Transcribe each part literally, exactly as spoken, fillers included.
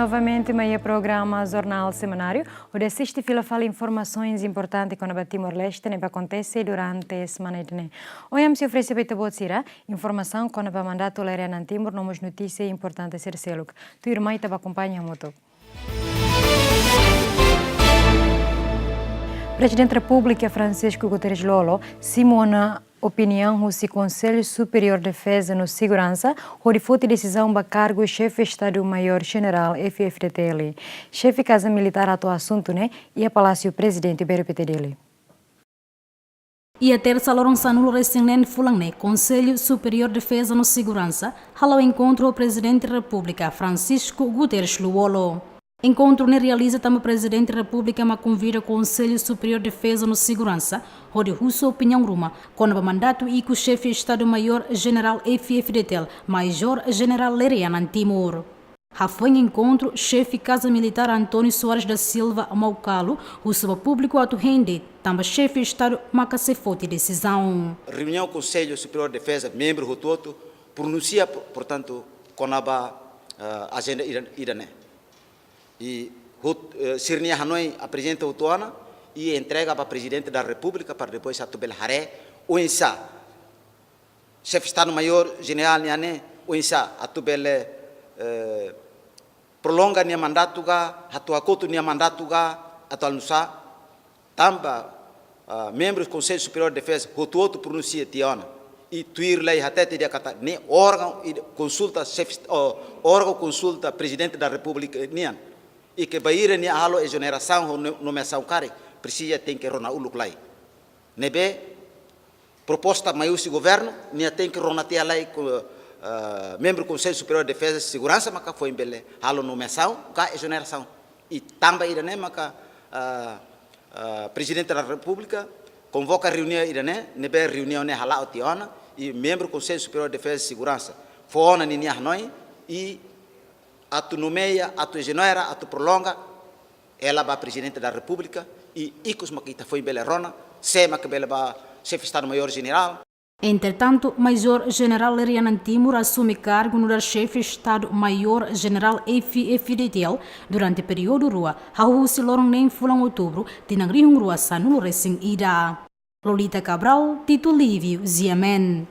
Novamente, mai iha programa Jornál Semanáriu, hodi asiste fila fali informasoens importante kona-ba Timor-Leste ne'ebé akontese durante semana ida-ne'e. Ohin ami sei oferese ba ita-boot sira informasaun kona-ba mandatu Lee Renanciano Timur no mós notísia importante sira seluk. Tuirmai ita bá akompaña hamutuk. Prezidente Repúblika Francisco Guterres Lú-Olo simu ona opiniaun husi Konsellu Superiór Defeza no Seguransa hodi foti desizaun ba kargu Xefe Estadu Maiór Jenerál F-FDTL. Xefe Kaza Militár hato'o asuntu ne'e iha Palásiu Prezidente, B R P T, Dili. Iha Tersa loron sanulu-resin-neen fulan ne'e, Konsellu Superiór Defeza no Seguransa hala'o enkontru ho Prezidente Repúblika Francisco Guterres Lú-Olo. Enkontru ne'e realiza tanba Prezidente Repúblika mak konvida Konsellu Superiór Defeza no Seguransa hodi husu opiniaun ruma kona-ba mandatu ikus Xefe Estadu Maiór Jenerál F-FDTL, Majór Jenerál Lee Renanciano Timur. Hafoin enkontru, Xefe Kaza Militár António Soares da Silva Maucalo husu ba públiku atu hein de'it tanba Xefe Estadu maka sei foti desizaun. Reuniaun Konsellu Superiór Defeza, membru hotu-hotu pronunsia, por-, portantu, kona-ba, eh, ajenda ida, ida-ne'e. I hot-, eh, sira-nia hanoin aprezenta hotu ona i entrega ba Prezidente da Repúblika para depois atu bele haree oinsá Xefe Estadu Maiór Jenerál nian ne'e, oinsá atu bele, eh, prolonga nia mandatu ka, atu hakotu nia mandatu ka, atu halo nu'usá, tanba, ah, membru Konsellu Superiór Defeza hotu-hotu pronunsia tiha ona. I tuir lei hatete dehan katak ne'e órgaun ida konsulta xefe, oh, órgaun konsulta Prezidente da Repúblika nian. I ke bainhira nia halo ezonerasaun ho no-, nomeasaun karik, presiza tenke rona uluk lai. Ne'ebé proposta mai husi governu, nia tenke rona tiha lai ho, eh, membru Konsellu Superiór Defeza Seguransa maka foin bele halo nomeasaun ka ezonerasaun. I tanba ida-ne'e maka, eh, eh, Prezidente da Repúblika konvoka reuniaun ida-ne'e, ne'ebé reuniaun ne'e hala'o tiha ona, i membru Konsellu Superiór Defeza Seguransa fó ona ninia hanoin, i atu nomeia, atu ezonera, atu prolonga, hela ba Prezidente da Repúblika, i ikus mak ita foin bele rona sé mak bele ba Xefe Estadu Maiór Jenerál. Entretantu, Majór Jenerál Lee Renanciano Timur asume kargu nu'udar Xefe Estadu Maiór Jenerál F-FDTL durante períodu rua, hahú husi loron neen fulan Outubru, tinan rihun rua sanulu-resin-ida. Lolita Cabral, Tito Lívio, G M N.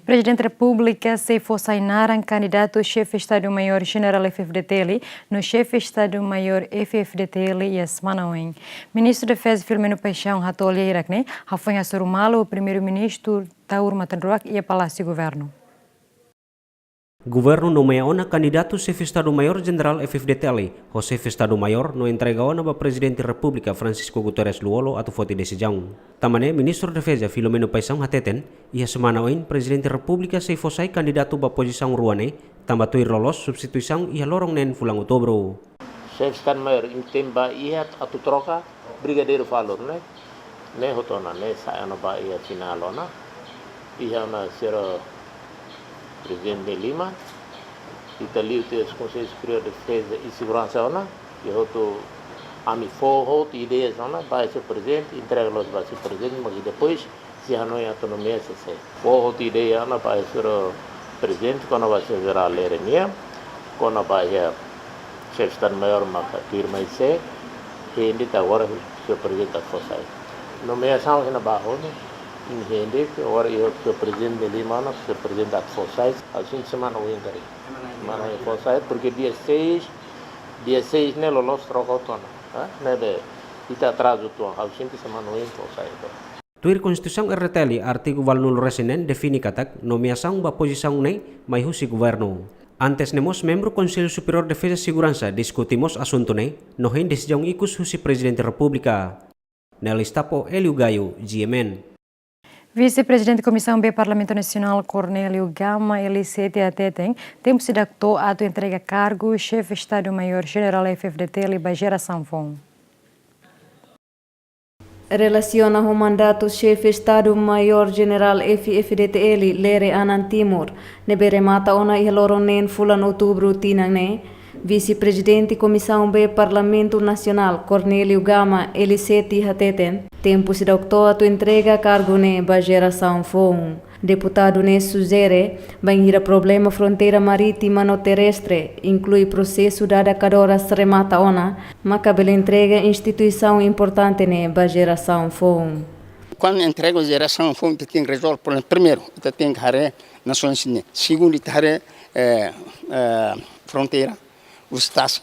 Prezidente Repúblika sei fó sai naran kandidatu Xefe Estadu Maiór Jenerál F-FDTL no Xefe Estadu Maiór F-FDTL iha semana oin. Ministru Defeza Filomeno Paixão hato'o lia hirak-ne'e hafoin hasoru malu ho Primeiru-Ministru Taur Matan Ruak iha Palásiu Governu. Governu nomeia ona kandidatu Xefe Estadu Maiór Jenerál F-FDTL ho Xefe Estadu Maiór no entrega ona ba Prezidente Repúblika Francisco Guterres Lú-Olo atu foti desizaun. Tanba ne'e, Ministru Defeza Filomeno Paixão hateten, iha semana oin Prezidente Repúblika sei fó sai kandidatu ba pozisaun rua ne'e, tanba tuir loloos substituisaun iha loron neen fulan Outubru. Xefe Estadu Maiór imi temi ba iha atu troka Brigadeiru Falur ne'e, ne'e hotu ona, ne'e sai ona ba iha finál ona. Iha ona sira Prezidente nia liman, ita liu tiha husi Konsellu Superiór Defeza i Seguransa ona, i hotu ami fó hotu ideias ona ba Señór Prezidente, entrega loos ba Señór Prezidente, mas depois sei hanoin atu nomeia sé. Fó hotu ideia ona ba Señór Prezidente kona-ba Xefe Jerál Lee nian, kona-ba iha Xefe Estadu Maiór maka tuirmai sé, hein de'it agora Señór Prezidente atu fó sai. Nomeasaun iha ne'ebá ho ne'e, hein de'it, agora iha Señór Prezidente nia liman ona, Señór Prezidente atu fó sai, ha'u sente semana oin karik. Semana oin fó sai, porque dia seis, dia seis ne'e loloos troka hotu ona, ha? Ne'ebé ita atraza hotu ona, ha'u sente semana oin fó sai. Tuir Konstituisaun R D T L, artigu ualunulu-resin-neen define katak nomeasaun ba pozisaun ne'e mai husi governu. Antes ne'e mós membru Konsellu Superiór Defeza Seguransa diskute mós asuntu ne'e, no hein desizaun ikus husi Prezidente Repúblika. Nelis Tapo, Hélio Gaio, G M N. Vise-Prezidente Komisaun B Parlamentu Nasionál Cornélio Gama Eliseti hateten, tempu seidauk to'o atu entrega kargu Xefe Estadu Maiór Jenerál F-FDTL ba jerasaun foun. Relasiona ho mandatu Xefe Estadu Maiór Jenerál F-FDTL Lee Renanciano Timur, ne'ebé remata ona iha loron neen fulan Outubru tinan ne'e, Vise-Prezidente Komisaun B Parlamentu Nasionál Cornélio Gama Eliseti hateten, tempu seidauk to'o atu entrega kargu ne'e ba jerasaun foun. Deputadu ne'e sujere, bainhira problema fronteira marítima no terrestre, inklui prosesu dada kadoras remata ona, maka bele entrega instituisaun importante ne'e ba jerasaun foun. Kuandu entrega jerasaun foun, ita tenke rezolve problema. Primeiru, ita tenke haree nasaun sira-ne'e. Segundu, ita haree, eh, eh, fronteira, husi tasi,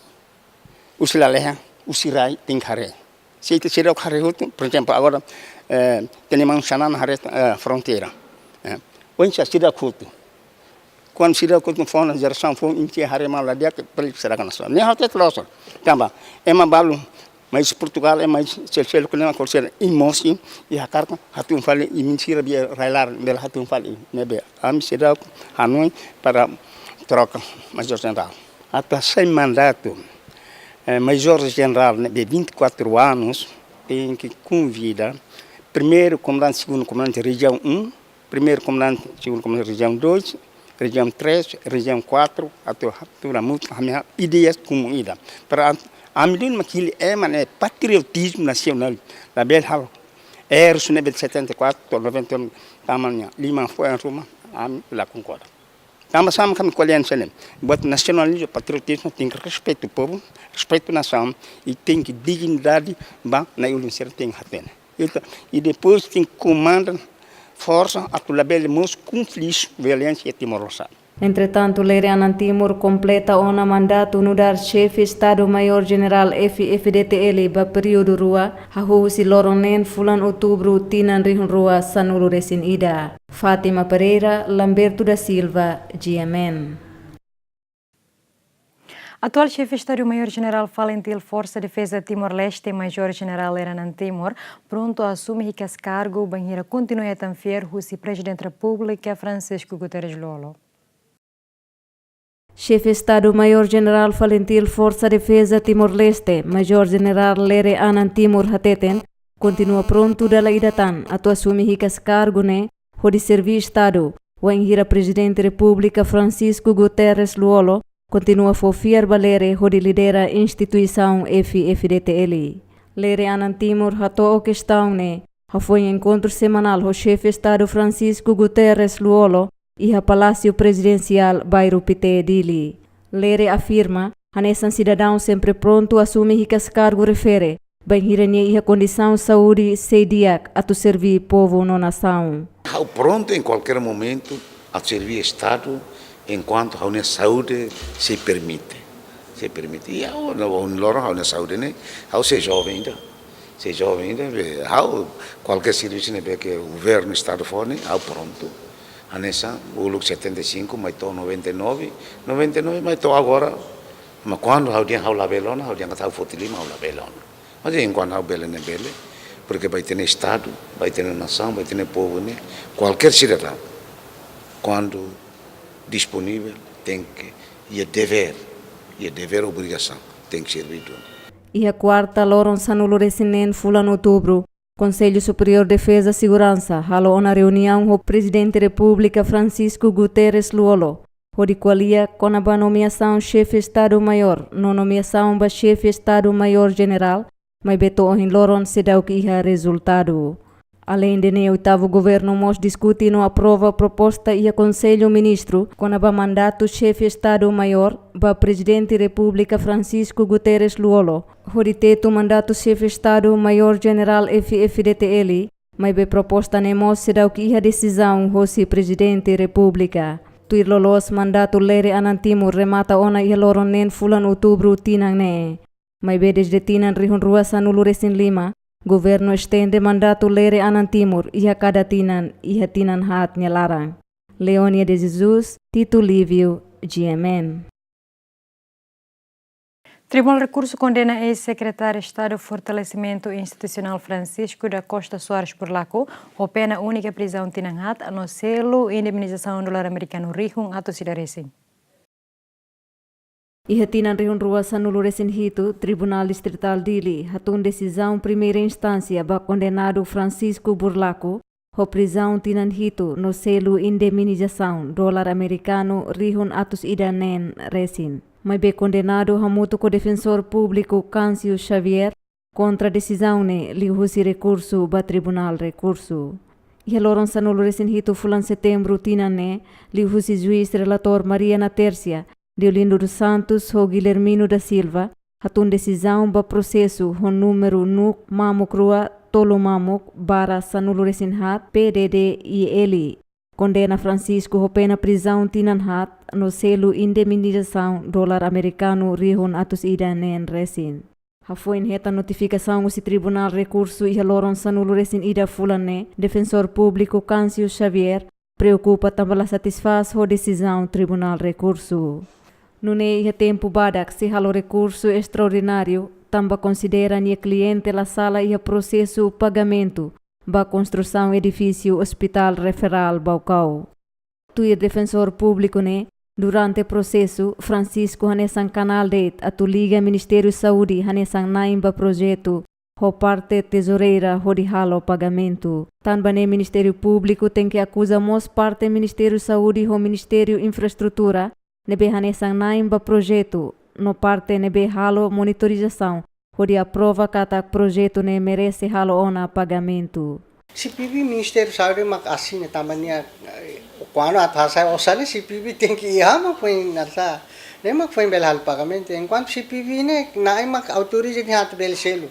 husi lalehan, husi rai, tenke haree. Se ita seidauk haree hotu, por ezemplu, agora, eh, tenke maun Xanana haree, eh, fronteira. Eh, oinsá seidauk hotu. Kuandu seidauk hotu fó ona jerasaun foun, ita haree malu la di'ak, peli sira kana sa. Ne'e ha'u hatete loos. Tanba, ema balu, mais Portugal, ema mais sel-, seluk ne'e, kual sira, i mosi, i hakarak hatún fali, i mentira bia railar, bele hatún fali, ne'ebé. Ami seidauk hanoin para troka Major Jenerál. Atu hasai mandatu, eh, Major Jenerál ne'ebé vinte e quatro anos, tenke konvida primeiru komandante, segundu komandante rejiaun um, primeiru komandante, segundu komandante rejiaun dois, rejiaun três, rejiaun quatro, atu, atu hamutuk, ami-nia ideias komu ida. Para an-, ami dun mak hili ema ne'e patriotizmu nasionál, labele halo. Erros ne'ebé setenta e quatro, noventa, tama nia liman foin ruma, ami la konkorda. Tanba sá mak ami ko'alia hanesan ne'e. Buat nasionalizmu, patriotizmu, tenke respeitu povu, respeitu nasaun, i tenke dignidade ba na'i-ulun sira tenke hatene. Ita, i depois tenke komanda forsa atu labele mós konflitu, violénsia iha Timor Leste. Entretantu, Lere Anan Timur kompleta ona mandatu nu'udar Xefe Estadu Maiór Jenerál F-FDTL ba períodu rua, hahú husi loron neen fulan Outubru tinan rihun rua sanulu resin ida. Fátima Pereira, Lamberto da Silva, G M N. Atuál Xefe Estadu Maiór Jenerál Falintil Forsa Defeza Timor-Leste, Major Jenerál Lere Anan Timur, prontu asume hikas kargu bainhira kontinua hetan fiar husi Prezidente Repúblika Francisco Guterres Lú-Olo. Xefe Estadu Maiór Jenerál Falintil Forsa Defeza Timor-Leste, Major Jenerál Lere Anan Timur hateten, kontinua prontu dala ida tan atu asume hikas kargu ne'e, hodi serví Estadu, wainhira Prezidente Repúblika Francisco Guterres Lú-Olo kontinua fó fiar ba Lere hodi lidera instituisaun F-FDTL. Lere Anan Timur hato'o kestaun ne'e hafoin enkontru semanál ho Xefe Estadu Francisco Guterres Lú-Olo iha Palásiu Prezidensiál, Bairru Pité, Dili. Lere afirma, hanesan sidadaun sempre prontu asume hikas kargu refere, bainhira nia iha kondisaun saúde sei di'ak atu serví povu no nasaun. Ha'u prontu em qualquer momento a servir Estadu enquanto ha'u-nia saúde sei permite. Sei permite. I ha'u, no, no, loron ha'u-nia saúde ne'e, ha'u sei joven ainda. Sei joven ainda, be, ha'u, kualkér servisu ne'ebé ke governu, Estadu fó ne'e, ha'u prontu. Hanesan uluk setenta e cinco, mai to'o noventa e nove, noventa e nove, mai to'o agora. Mas kuandu ha'u dehan ha'u labele ona, ha'u dehan katak ha'u foti liman, ha'u labele ona. Mas enkuantu ha'u bele ne'e bele, porque ba ita-nia Estadu, ba ita-nia nasaun, ba ita-nia povu ne'e, kualkér sidadaun, kuandu disponivel, tenke, iha devér, iha devér, obrigasaun, tenke serví duni. Iha kuarta, loron sanulu resin neen fulan Outubru, Konsellu Superiór Defeza Seguransa halo ona reuniaun ho Prezidente Repúblika Francisco Guterres Lú-Olo, hodi ko'alia kona-ba nomeasaun Xefe Estadu Maiór no nomeasaun ba Xefe Estadu Maiór Jenerál, maibé to'o ohin loron seidauk iha rezultadu. Aleinde ne'e, oitavu governu mós diskute no aprova proposta iha Konsellu Ministru kona-ba mandatu Xefe Estadu Maiór ba Prezidente Repúblika Francisco Guterres Lú-Olo, hodi tetu mandatu Xefe Estadu Maiór Jenerál F-FDTL, maibé proposta ne'e mós seidauk iha desizaun hosi Prezidente Repúblika. Tuir loloos mandatu Lere Anan Timur remata ona iha loron neen fulan Outubru tinan ne'e. Maibé dezde tinan rihun rua sanulu resin lima, governu estende mandatu Lere Anan Timur iha kada tinan, iha tinan haat nia laran. Leonia de Jesus, Tito Lívio, G M N. Tribunál Rekursu kondena eis-Sekretáriu Estadu Fortalesimentu Institusionál Francisco da Costa Soares Burlaco ho pena únika prizaun tinan haat no selu indemnizasaun dolar amerikanu rihun atus ida resin. Iha tinan rihun rua sanulu resin hitu, Tribunál Distritál Dili hatún desizaun primeira instánsia ba kondenadu Francisco Burlaco ho prizaun tinan hitu no selu indemnizasaun dolar amerikanu rihun atus ida neen resin. Maibé kondenadu hamutuk ho Defensór Públiku Câncio Xavier kontra desizaun ne'e liuhusi rekursu ba Tribunál Rekursu. Iha loron sanulu-resin-hitu fulan Setembru tinan ne'e, liuhusi juís relatór Maria Natércia, Deolindo dos Santos ho Guilhermino da Silva, hatún desizaun ba prosesu ho númeru NUC mamuk rua tolu mamuk barra sanulu-resin-haat P D D I L. Kondena Francisco ho pena prizaun tinan haat no selu indemnizasaun dolar amerikanu rihun atus ida neen resin. Hafoin hetan notifikasaun husi Tribunál Rekursu iha loron sanulu-resin-ida fulan ne'e, Defensór Públiku Câncio Xavier preokupa tanba la satisfás ho desizaun Tribunál Rekursu. Nune'e iha tempu badak sei halo rekursu estraordináriu, tanba konsidera nia kliente la sala iha prosesu pagamentu ba konstrusaun edifísiu Hospital Referral Baucau. Tuir Defensór Públiku ne'e, durante prosesu, Francisco hanesan kanál de'it atu liga Ministériu Saúde hanesan na'in ba projetu ho parte tezoureira hodi halo pagamentu. Tanba ne'e Ministériu Públiku tenke akuza mós parte Ministériu Saúde ho Ministériu Infraestrutura, ne'ebé hanesan na'in ba projetu, no parte ne'ebé halo monitorizasaun hodi aprova katak projetu ne'e merese halo ona pagamentu. C P V Ministériu Saúde mak asina tanba nia, eh, kuandu atu hasai osan ne'e C P V tenke iha mak foin naran sá, ne'e mak foin bele halo pagamentu. Enkuantu C P V ne'e na'in mak autoriza nia atu bele selu.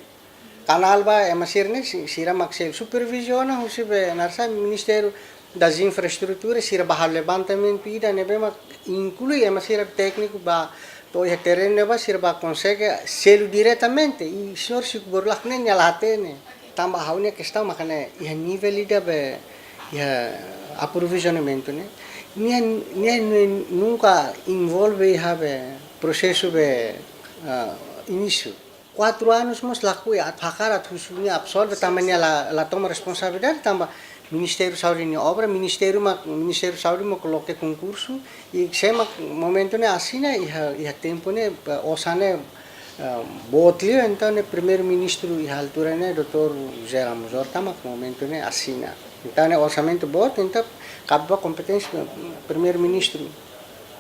Kanál ba ema sira ne'e si-, sira mak selu. Superviziona husi be naran sá Ministériu das Infraestruturas, sira bá halo levantamentu ida ne'ebé mak inklui ema sira tékniku ba to'o iha terrenu ne'ebá sira bá konsege selu diretamente. I señór Chico Burlaco ne'e nia la hatene. Tanba ha'u-nia kestaun mak ne'e iha nivel ida be iha aprovizionamentu ne'e. Nia, nia, nia nunka envolve iha be prosesu be, ah, inísiu. Kuatru anus mós lakohi, atu hakarak atu husu nia absolve tanba nia la, la toma responsabilidade tanba Ministériu Saúde nia obra, Ministériu mak, Ministériu Saúde mak loke konkursu, i sé mak momentu ne'e asina iha, iha tempu ne'e, eh, osan ne'e, eh, boot liu, entaun ne'e Primeiru-Ministru iha altura ne'e, doutór José Ramos Horta mak momentu ne'e asina. Entaun ne'e orsamentu boot, entaun kabe ba kompeténsia Primeiru-Ministru.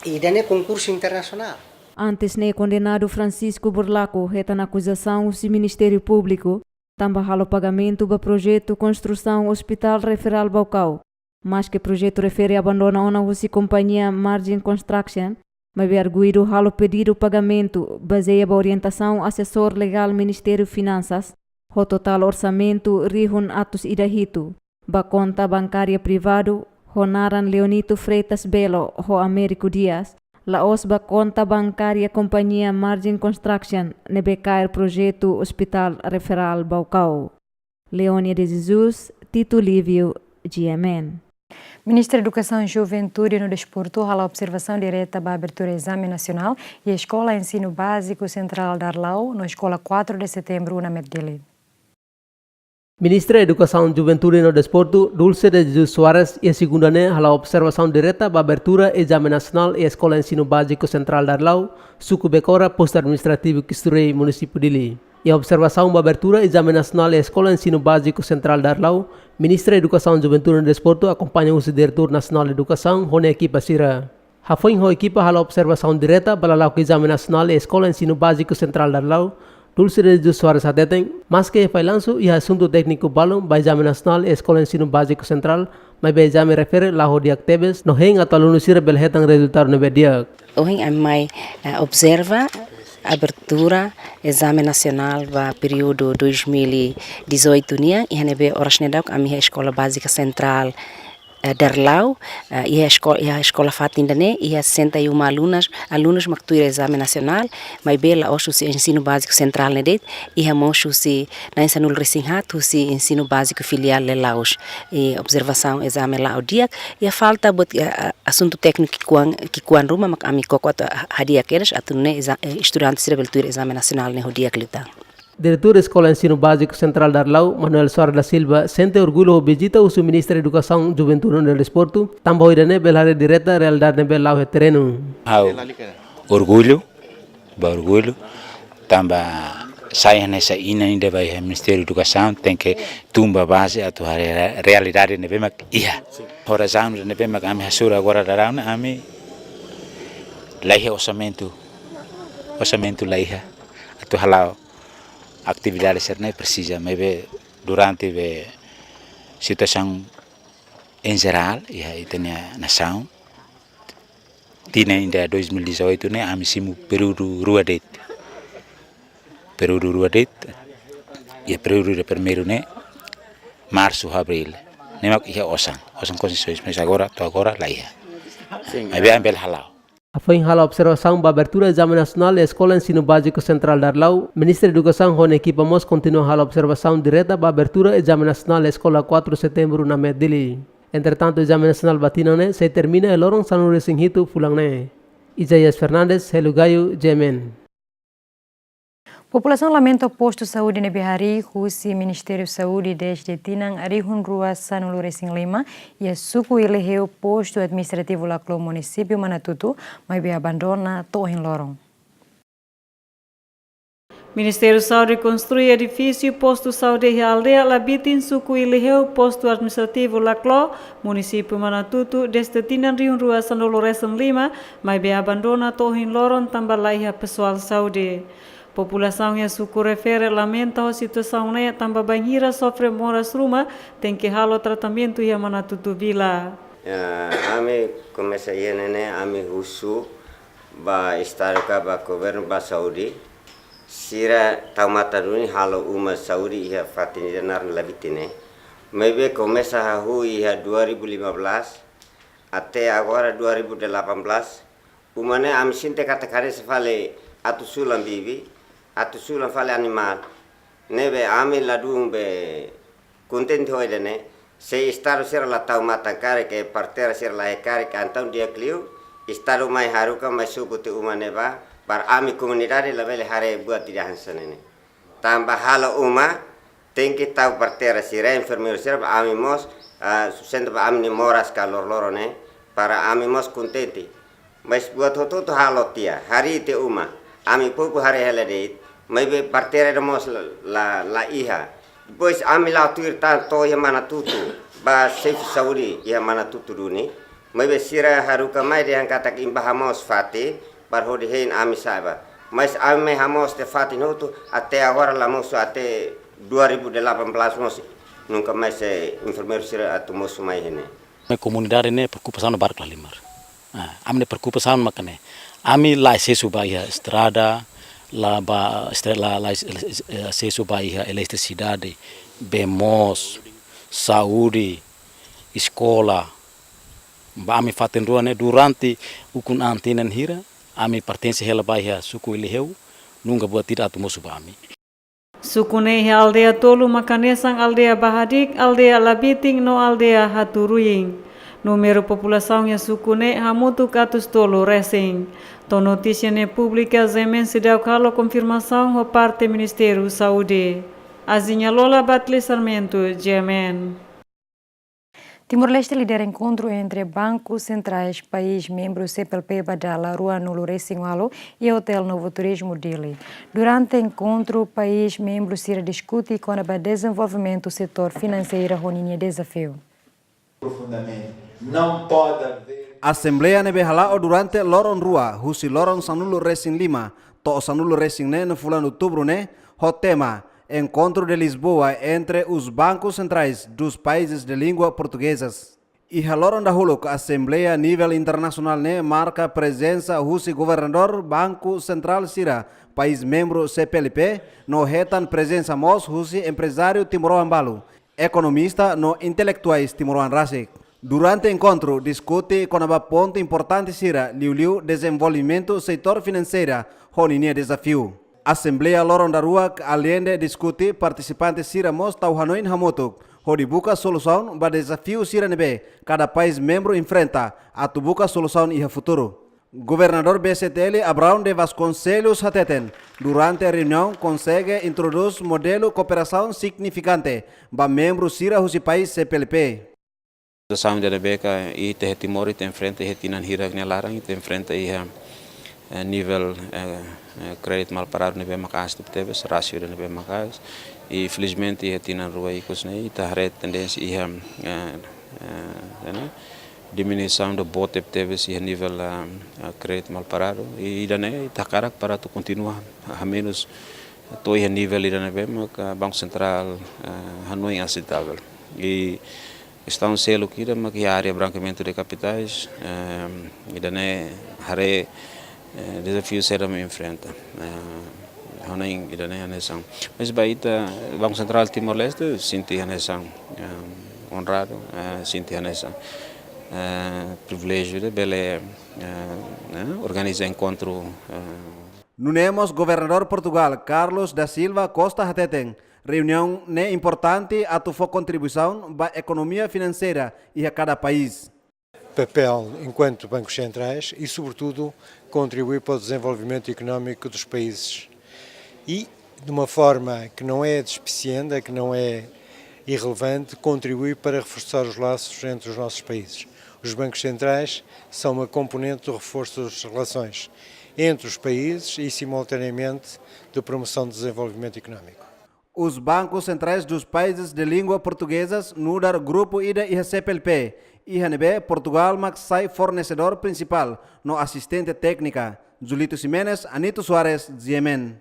I ida-ne'e konkursu internasionál. Antes ne'e kondenadu Francisco Burlaco hetan akuzasaun husi Ministériu Públiku, tanba halo pagamentu ba projetu konstrusaun Hospital Referral Baucau. Maske projetu refere abandona ona husi kompañia Margin Construction, maibé arguidu halo pedidu pagamentu bazeia ba orientasaun asesór legál Ministériu Finansas, ho totál orsamentu rihun atus ida hitu, ba konta bankária privadu, ho naran Leonito Freitas Belo ho Américo Dias, la'ós ba konta bankária kompañia Margin Construction, ne'ebé kaer projetu Hospital Referral Baucau. Leonia de Jesus, Tito Lívio, G M N. Ministra Edukasaun, Juventude no Desportu hala'o observasaun direta ba abertura ezame nasionál iha Eskola Ensinu Báziku Sentrál Darlau, no Eskola quatro de Setembro, UNAMED Dili. Ministra Edukasaun, Juventude no Desportu, Dulce de Jesus Soares, iha segunda ne'e hala'o observasaun direta ba abertura ezame nasionál iha Eskola Ensinu Báziku Sentrál Darlau, Suku Bekora, Postu Administrativu Cristo Rei, Munisípiu Dili. Iha observasaun ba abertura ezame nasionál iha Eskola Ensinu Báziku Sentrál Darlau, Ministra Edukasaun, Juventude no Desportu akompaña husi Diretór Nasionál Edukasaun ho nia ekipa sira. Hafoin ho ekipa hala'o observasaun direta ba lala'ok ezame nasionál iha Eskola Ensinu Báziku Sentrál Darlau, Dulce de Jesus Soares hateten, maske failansu iha asuntu tékniku balun ba ezame nasionál iha Eskola Ensinu Báziku Sentrál, maibé ezame refere la'o di'ak tebes, no hein atu alunu sira bele hetan rezultadu ne'ebé di'ak. Ohin ami mai, eh, observa abertura ezame nasionál ba períodu dois mil e dezoito nian, iha ne'ebé oras ne'e daudaun ami iha Eskola Bázika Sentrál, eh, Darlau, eh, iha esko-, iha eskola fatin ida-ne'e, iha sessenta e uma alunas, alunus mak tuir ezame nasionál, maibé la'ós husi Ensinu Báziku Sentrál ne'e de'it, iha mós husi na'in sanulu-resin-haat, husi Ensinu Báziku Filiál Lelaus. I observasaun ezame la'o di'ak, iha falta buat, eh, eh, asuntu tékniku ki'ikoan, ki'ikoan ruma mak ami koko atu ha-, hadi'a kedas atu nune'e eza-, eh, estudante sira bele tuir ezame nasionál ne'e ho di'ak liután. Diretór Eskola Ensinu Báziku Sentrál Darlau, Manuel Soares da Silva, sente orgullu ho vizita husi Ministra Edukasaun, Juventude no Desportu, tanba ho ida-ne'e bele haree direta realidade ne'ebé la'o iha terrenu. Ha'u orgullu, ba orgullu, tanba sai hanesan inan ida ba iha Ministériu Edukasaun, tenke tun ba baze atu haree realidade ne'ebé mak iha. Ho razaun ne'ebé mak ami hasoru agora daudaun ne'e ami la iha orsamentu, orsamentu la iha atu hala'o atividade sira-ne'e presiza, maibé durante be situasaun Em geral, iha ita-nia nasaun, tinan ida dois mil e dezoito ne'e ami simu períodu rua de'it. Períodu rua de'it, iha períodu ida primeiru ne'e, marsu, abríl. Ne'e mak iha osan, osan konsesóns, mas agora, to'o agora la iha. Sin. Maibé ami bele hala'o. Hafoin halo observasaun ba abertura ezame nasionál iha Eskola Ensinu Báziku Sentrál Darlau, Ministra Edukasaun ho nia ekipa mós kontinua halo observasaun direta ba abertura ezame nasionál iha Eskola quatro Setembro Namet Dili. Entretantu, ezame nasionál ba tinan ne'e sei termina iha loron sanulu-resin-hitu fulan ne'e. Isaias Fernandes, Helu Gayo, G M N. Populasaun lamenta postu saúde ne'ebé harii husi Ministériu Saúde dezde tinan rihun rua sanulu-resin-lima, iha suku Iliheu, postu administrativu Laclo, munisípiu Manatutu, maibé abandona to'o ohin loron. Ministériu Saúde konstrui edifísiu postu saúde iha aldeia Labitin, suku Iliheu, postu administrativu Laclo, munisípiu Manatutu, dezde tinan rihun rua sanulu-resin-lima, maibé abandona to'o ohin loron tanba la iha pesoál saúde. Populasaun iha suku refere lamenta ho situasaun ne'e tanba bainhira sofre moras ruma, tenke halo tratamentu iha Manatutu Vila. Ya, ami komesa iha ne'e ne'e, ami husu ba Estadu ka ba governu, ba saúde, sira tau matan duni halo uma saúde iha fatin ida naran Labitin ne'e. Maibé komesa hahú iha dua ribu lima belas, até agora dua ribu delapan belas, uma ne'e ami sente katak hanesan fali atu sulan bibi, atu sulan fali animál. Ne'ebé ami ladún be kontente ho ida-ne'e, se Estadu sira la tau matan karik, partera sira la iha karik, entaun di'ak liu Estadu mai haruka, mai suku tiha uma ne'e ba, para ami komunidade labele haree buat ida hanesan ne'e. Tanba halo uma, tenke tau partera sira, enfermeiru sira, ba ami mós, ah, sustenta ba ami-nia moras ka loroloron ne'e, para ami mós kontente. Mas buat hotu-hotu halo tiha, harii tiha uma, ami povu haree hela de'it, maibé partera ida mós la, la, la iha. Depois ami la'o tuir tan to'o iha Manatutu, ba xefe saúde iha Manatutu duni, maibé sira haruka mai dehan katak imi bá hamoos fatin, para hodi hein ami sa'e ba. Mas ami mai hamoos tiha fatin hotu, até agora la mosu, até dua ribu delapan belas mós, nunka mais, eh, enfermeiru sira atu mosu mai iha ne'e. Ami komunidade ne'e preokupasaun barak lahalimar. Ah, ami-nia preokupasaun mak ne'e. Ami la asesu ba iha estrada, la ba estre-, la, la, eh, asesu ba iha eletrisidade, bee moos, saúde, eskola. Ba ami fatin rua ne'e durante ukun an tinan hira, ami pertense hela ba iha suku Iliheu, nunka buat ida atu mosu ba ami. Suku ne'e iha aldeia tolu mak hanesan aldeia Bahadik, aldeia Labitin no aldeia Haturuin. Númeru populasaun iha suku ne'e hamutuk atus tolu resin. To'o notísia ne'e públika, G M N seidauk halo konfirmasaun ho parte Ministériu Saúde. Azinha Lola, Batli Sarmento, G M N. Timor-Leste lidera enkontru entre Banku Sentrál país membru C P L P ba dala ruanulu-resin-ualu iha Hotel Novo Turismo Dili. Durante enkontru, país membru sira diskute kona-ba dezenvolvimentu setór finanseiru ho ninia dezafiu. Profundamente. Não pode haver. Asembleia ne'ebé hala'o durante loron rua, husi loron sanulu-resin-lima to'o sanulu-resin-neen fulan Outubru ne'e, ho tema Encontro de Lisboa entre os Bancos Centrais dos Países de Língua Portuguesas. Iha loron dahuluk, asembleia nivel internasionál ne'e marka prezensa husi governadór Banku Sentrál sira país membru C P L P, no hetan prezensa mós husi emprezáriu timoroan balu, ekonomista no intelektuais timoroan rasik. Durante enkontru, diskute kona-ba pontu importante sira, liuliu dezenvolvimentu setór finanseira ho ninia dezafiu. Asembleia loron daruak, aleinde diskute, partisipante sira mós tau hanoin hamutuk hodi buka solusaun ba dezafiu sira ne'ebé kada país membru enfrenta, atu buka solusaun iha futuru. Governadór B C T L, Abrão de Vasconcelos, hateten, durante reuniaun konsege introdús modelu kooperasaun signifikante ba membru sira husi país C P L P. Situasaun ida ne'ebé ka ita iha Timor, ita enfrenta iha tinan hirak nia laran, ita enfrenta iha, eh, nivel, eh, eh, kréditu mal paradu ne'ebé maka'as tebetebes, rasio ida ne'ebé maka'as. I felizmente iha tinan rua ikus ne'e, ita haree tendénsia iha, eh, eh, ne'e, diminuisaun boot tebetebes iha nivel, eh, eh, kréditu mal paradu. I ida-ne'e ita hakarak para atu kontinua, hamenus to'o iha nivel ida ne'ebé maka Banku Sentrál, eh, hanoin aseitavel. I Kestaun seluk ida mak iha área branqueamento de capitais, ehm, ida-ne'e haree, eh, dezafiu sira mak enfrenta. Eh, ha'u hanoin ida-ne'e hanesan. Mas ba ita, Banku Sentrál Timor-Leste sente hanesan, ehm, onradu, eh, sente hanesan, eh, priviléjiu ida bele, eh, eh, organiza enkontru, eh, Nune'e mós Governadór Portugál, Carlos da Silva Costa hateten, reuniaun ne'e importante atu fó kontribuisaun ba ekonomia finanseira iha kada país. Papel enquanto bancos centrais e, sobretudo, contribuir para o desenvolvimento económico dos países. E, de uma forma que não é despicienda, que não é irrelevante, contribui para reforçar os laços entre os nossos países. Os bancos centrais são uma componente do reforço das relações entre os países e, simultaneamente, da promoção do desenvolvimento económico. Os bancos centrais dos países de língua portuguesas nu'udar grupu ida iha C P L P, iha ne'ebé Portugál mak sai fornesedór prinsipál no asistente téknika. Julito Ximenes, Anito Soares, G M N.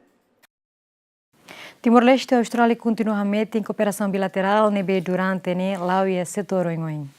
Timor-Leste ho Austrália kontinua hametin kooperasaun bilaterál ne'ebé durante ne'e la'o iha setór oioin.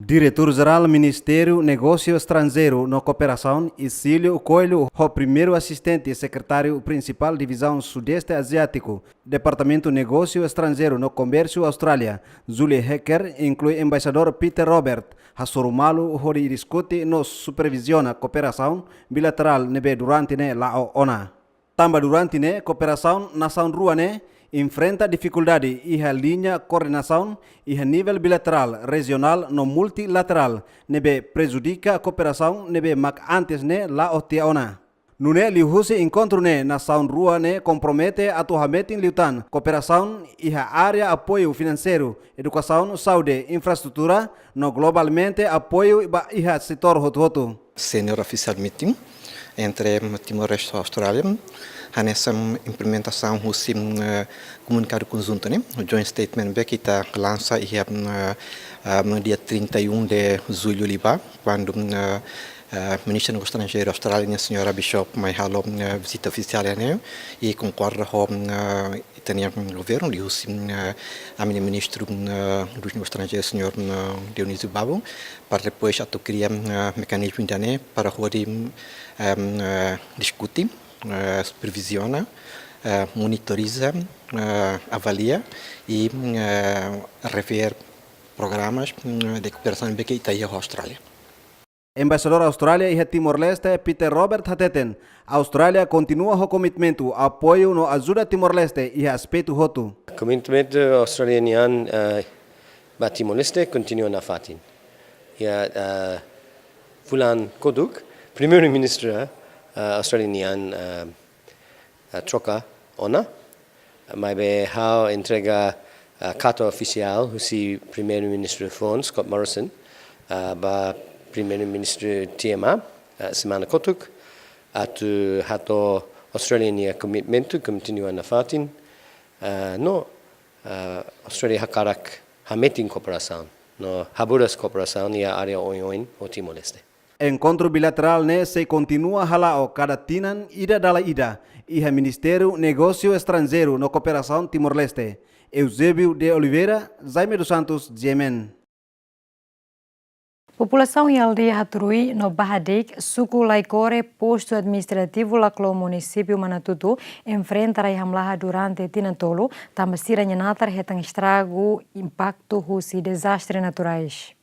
Diretór Jerál Ministériu Negósiu Estranjeiru no Kooperasaun, Isílio Coelho, ho Primeiru Asistente Sekretáriu Prinsipál Divizaun Sudeste Aziátiku, Departamentu Negósiu Estranjeiru no Komérsiu Austrália, Julie Hecker, inklui Embaixadór Peter Robert, hasoru malu hodi diskute no superviziona kooperasaun bilaterál ne'ebé durante ne'e la'o ona. Tanba durante ne'e kooperasaun nasaun rua ne'e enfrenta difikuldade iha liña koordenasaun iha nivel bilaterál, rejionál no multilaterál, ne'ebé prejudika kooperasaun ne'ebé mak antes ne'e la'o tiha ona. Nune'e liuhusi enkontru ne'e nasaun rua ne'e kompromete atu hametin liután kooperasaun iha área apoiu finanseiru, edukasaun, saúde, infraestrutura, no globalmente apoiu ba iha setór hotu-hotu. Senior official meeting entre Timor-Leste ho Austrália, hanesan implementasaun husi, eh, komunikadu konjuntu ne'e, joint statement ne'ebé ita lansa iha, eh, eh, dia trinta e um de julho liubá, kuandu, eh, eh, Ministra Negósiu Estranjeiru Austrália, señora Bishop, mai halo, eh, vizita ofisiál ne'e, i konkorda ho, eh, ita-nia governu, liuhusi, eh, ami-nia Ministru, eh, dos Negósius Estranjeirus, señór, eh, Dionísio Babo, para depois atu kria, eh, mekanizmu ida-ne'e para hodi, eh, eh, diskute, eh, superviziona, eh, monitoriza, eh, avalia i, eh, rever programas, eh, de kooperasaun ne'ebé ita iha ho Austrália. Embaixadór Austrália iha Timor-Leste, Peter Robert hateten, Austrália kontinua ho komitmentu apoiu no ajuda Timor-Leste iha aspetu hotu. Komitmentu Austrália nian, eh, ba Timor-Leste kontinua nafatin. Iha, eh, fulan kotuk, Primeiru-Ministru, eh, Austrália nian, eh, eh, troka ona. Maibé ha'u entrega, eh, karta ofisiál husi Primeiru-Ministru foun, Scott Morrison, eh, ba Primeiru-Ministru T M A, eh, semana kotuk, atu hato'o Austrália nia komitmentu kontinua nafatin, eh, no, eh, Austrália hakarak hametin kooperasaun no haburas kooperasaun iha área oioin ho Timor-Leste. Enkontru bilaterál ne'e sei kontinua hala'o kada tinan ida dala ida iha Ministériu Negósiu Estranjeiru no Kooperasaun Timor-Leste. Eusébio de Oliveira, Jaime dos Santos, G M N. Populasaun iha aldeia Haturui no Baha Deik, suku Laikore, postu administrativu Laclo, munisípiu Manatuto, enfrenta rai hamlaha durante tinan tolu, tanba sira-nia natar hetan estragu impaktu husi dezastre naturais.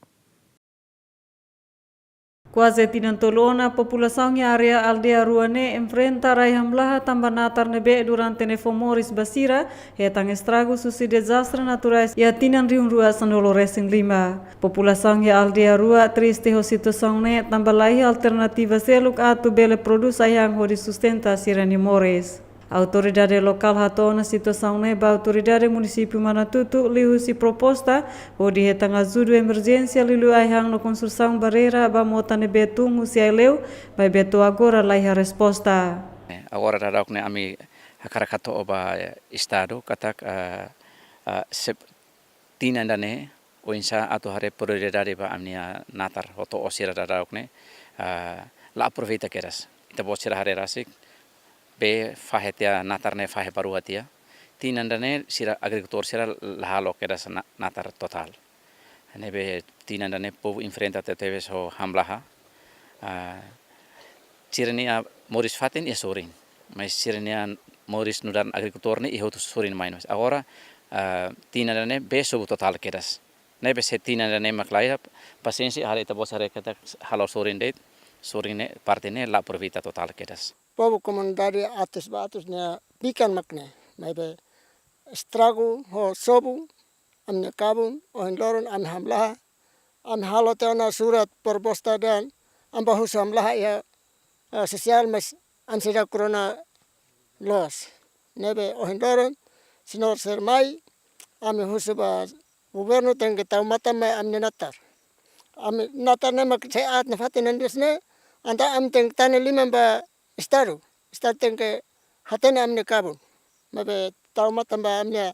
Kuaze tinan tolu ona, populasaun iha área aldeia rua ne'e enfrenta rai hamlaha tanba natar ne'ebé durante ne'e fó moris ba sira, hetan estragu husi dezastre naturais iha tinan rihun rua sanulu resin lima. Populasaun iha aldeia rua triste ho situasaun ne'e tanba laiha alternativa seluk atu bele prodús ai-han hodi sustenta sira-nia moris. Autoridade lokál hato'o ona situasaun ne'e ba autoridade munisípiu Manatuto liuhusi proposta hodi hetan ajudu emerjénsia liuliu ai-han no konstrusaun barreira ba mota ne'ebé tun husi Aileu, maibé to'o agora laiha resposta. Agora daudauk ne'e ami hakarak hato'o ba, eh, Estadu katak, eh, eh, sep-, tinan ida-ne'e, oinsá atu haree prioridade ba ami-nia natar hotu-hotu sira daudauk ne'e, ah, la aproveita kedas. Ita-boot sira haree rasik, be fahe tiha natar ne'e fahe ba rua tiha. Tinan ida-ne'e sira agrikultór sira la halo kedas na-, natar totál. Ne'ebé tinan ida-ne'e povu enfrenta tebetebes ho hamlaha. Ah, sira-nia moris fatin iha sorin. Mas sira-nia moris nu'udar agrikultór ne'e iha hotu sorin mai. Mas agora, ah, tinan ida-ne'e bee sobu totál kedas. Ne'ebé se tinan ida-ne'e mak la iha pasiénsia, halo ita-boot sira katak halo sorin de'it, sorin ne'e parte ne'e la aproveita totál kedas. Povu komunidade atus ba atus nia bikan mak ne'e, maibé estragu ho sobu ami-nia kabun, ohin loron ami hamlaha, ami halo tiha ona surat proposta dehan ami bá husu hamlaha iha, eh, sosiál, mas ami seidauk rona loos. Ne'ebé ohin loron, señór sira mai, ami husu ba governu tenke tau matan mai ami-nia natar. Ami natar ne'e mak se aat nafatin ne'e dus ne'e, entaun ami tenke tane liman ba Estadu. Estadu tenke hatene ami-nia kabun. Maibé tau matan ba ami-nia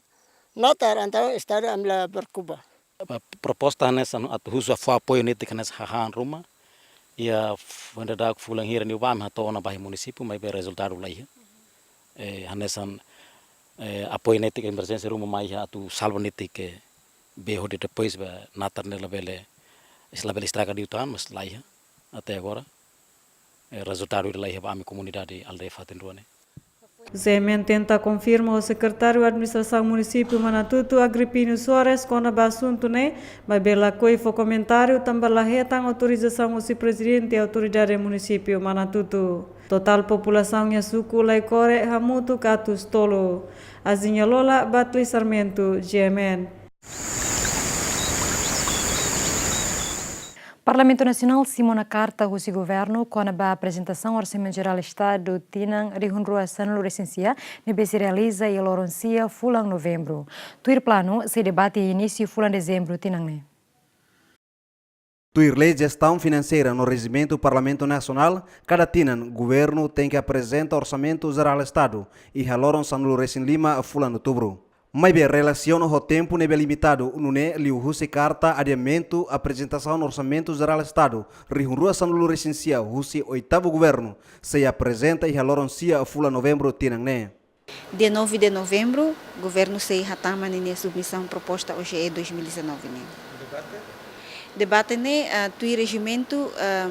natar, entaun Estadu ami la preokupa. Proposta hanesan atu husu fó apoiu netik hanesan hahán ruma. Iha f-, foin dadauk fulan hira ne'ebá ami hato'o ona ba iha munisípiu, maibé rezultadu la iha. Eh, hanesan, eh, apoiu netik emerjénsia ruma mai iha atu salva netik ke bee hodi depois ba natar ne'e labele, labele estraga liután, mas la iha. Até agora, eh, rezultadu la iha ba ami komunidade aldeia fatin rua ne'e. Zemen tenta konfirma ho Sekretáriu Administrasaun Munisípiu Manatutu, Agripino Soares, kona-ba asuntu ne'e, maibé lakohi fó komentáriu tanba la hetan autorizasaun husi Prezidente Autoridade Munisípiu Manatutu. Totál populasaun iha suku Laikore hamutuk atus tolu. Azinha Lola, Batli Sarmento, G M N. Parlamentu Nasionál simu ona karta husi Governu kona-ba aprezentasaun Orsamentu Jerál Estadu tinan rihun rua sanulu resin sia, ne'ebé sei realiza iha loron sia fulan Novembru. Tuir planu, sei debate iha inísiu fulan Dezembru tinan ne'e. Tuir Lei Jestaun Finanseira no Rejimentu Parlamentu Nasionál, kada tinan Governu tenke aprezenta Orsamentu Jerál Estadu iha loron sanulu resin lima fulan Outubru. Maibé relasiona ho tempu ne'ebé limitadu, nune'e liuhusi karta adiamentu aprezentasaun Orsamentu Jerál Estadu rihun rua sanulu resin sia husi oitavu Governu sei aprezenta iha loron sia fulan Novembru tinan ne'e. Dia nove de Novembro, Governu sei hatama ninia submisaun proposta O J E dois mil e dezanove nian. Debate ne'e, ah, tuir rejimentu, ah,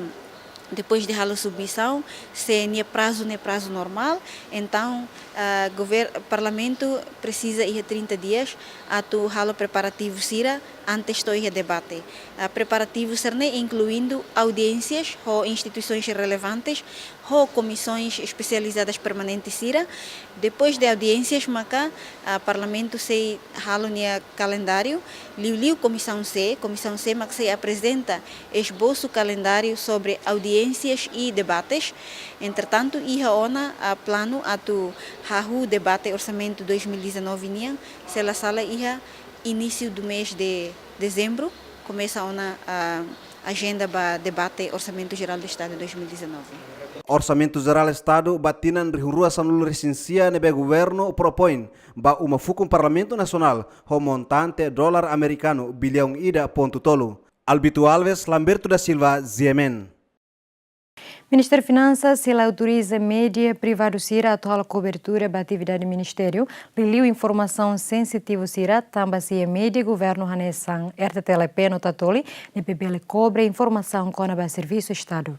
depois de halo submisaun, se nia prazu ne'e prazu normál, entaun, ah, gover-, Parlamentu presiza iha trinta dias atu halo preparativu sira antes to'o iha debate. Ah, preparativu sira-ne'e inkluindu audiénsias ho instituisoens relevantes, ho komisões espesializadas permanentes sira. Depois de audiénsias maka, ah, Parlamentu sei halo nia kalendáriu, liuliu Komisaun C, Komisaun C mak sei aprezenta esbosu kalendáriu sobre audiénsias e debates. Entretantu, iha ona, ah, planu atu hahú debate Orsamentu dois mil e dezanove nian, se la sala iha início do mês de dezembro, komesa ona, ah, ajenda ba debate Orsamentu Jerál do Estadu dois mil e dezanove. Orsamentu Jerál Estadu ba tinan rihun rua sanulu resin sia ne'ebé Governu propoin ba uma fukun Parlamentu Nasionál ho montante dolar amerikanu biliaun ida pontu tolu. Albito Alves, Lamberto da Silva, G M N. Ministériu Finansas sei la autoriza média privadu sira atu halo kobertura ba atividade ministériu, liuliu informasaun sensitivu sira, tanba sei iha média governu hanesan R T T L P no Tatoli, ne'ebé bele kobre informasaun kona-ba servisu Estadu.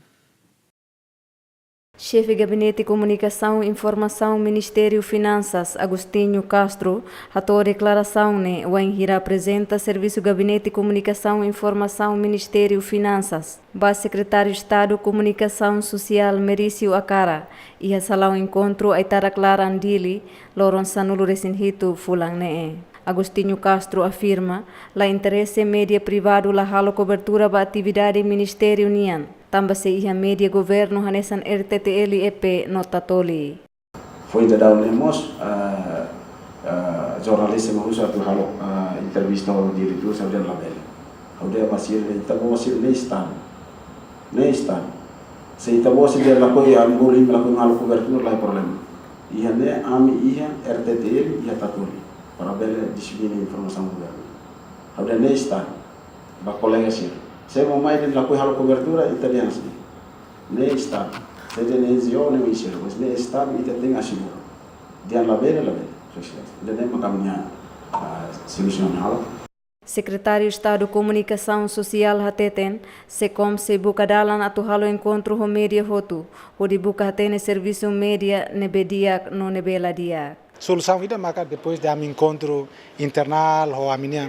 Xefe Gabinete Komunikasaun Informasaun Ministériu Finansas, Agostinho Castro, hato'o deklarasaun ne'e wainhira aprezenta Servisu Gabinete Komunikasaun Informasaun Ministériu Finansas ba Sekretáriu Estadu Komunikasaun Sosiál Merício Akara, iha salaun enkontru Aitarak Laran Dili, loron sanulu resin hitu fulan ne'e. Agostinho Castro afirma, la interese média privadu la halo kobertura ba atividade ministériu nian, tanba sei iha média governu hanesan R T T L, E P no Tatoli. Foin dadaun ne'e mós, ah, ah, jornalista mak husu atu halo, ah, entrevista ho diretór, sira dehan labele. Ha'u dehan ba sira, ita-boot sira ne'e Estadu. Ne'e Estadu. Se ita-boot sira lakohi, ami bolu imi lakohi halo kobertura, la iha problema. Iha ne'e ami iha R T T L, iha Tatoli, para bele disemina informasaun governu. Ha'u dehan ne'e Estadu. Ba kolega sira. Se ema mai dehan lakohi halo kobertura, ita dehan hanesan ne'e. Ne'e Estadu. Se dehan N G O, ne'e O N G O, mas ne'e Estadu, ita tenke asegura. Dehan labele, labele. Sosiál. Dehan ne'e mak ami-nia, ah, solusaun halo. Sekretáriu Estadu Komunikasaun Sosiál hateten, SEKOM sei buka dalan atu halo enkontru ho média hotu, hodi buka hatene servisu média ne'ebé di'ak no ne'ebé la di'ak. Solusaun ida maka depois de ami enkontru internál ho ami-nia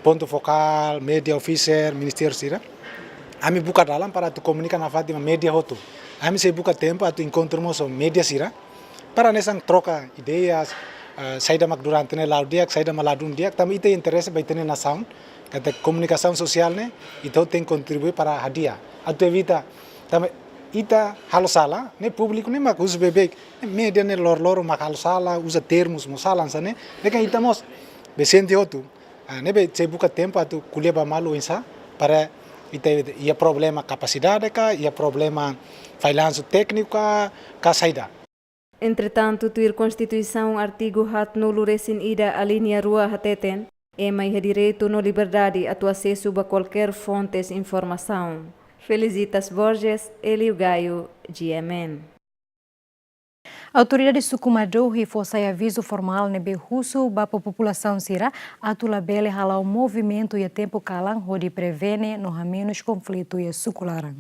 pontu fokál, média officer, ministériu sira, ami buka dalan para atu komunika nafatin ba média hotu. Ami sei buka tempu atu enkontru mós ho média sira, para hanesan troka ideias, eh, saida mak durante ne'e la'o di'ak, saida mak ladún di'ak, tanba ita interese ba ita-nia nasaun, katak komunikasaun sosiál ne'e, ita tenke kontribui para hadi'a. Atu evita, tanba ita halo sala, ne'e públiku ne'e mak husu beibeik, média ne'e loroloron mak halo sala, uza termus mós sala hanesan ne'e, ne'e kan ita mós, be sente hotu. Ah, ne'ebé sei buka tempu atu ko'alia ba malu oinsá, para ita iha problema kapasidade ka, iha problema fallansu tékniku ka, ka saida. Entretantu, tuir Konstituisaun artigu haatnulu-resin-ida alínea rua hateten, ema iha direitu no liberdade atu asesu ba kualkér fontes informasaun. Felicitas Borges, Elio Gaio, G M N. Autoridade suku Madohi fó sai avizu formál ne'ebé husu ba populasaun sira atu labele hala'o movimentu iha tempu kalan hodi prevene no hamenus konflitu iha suku laran.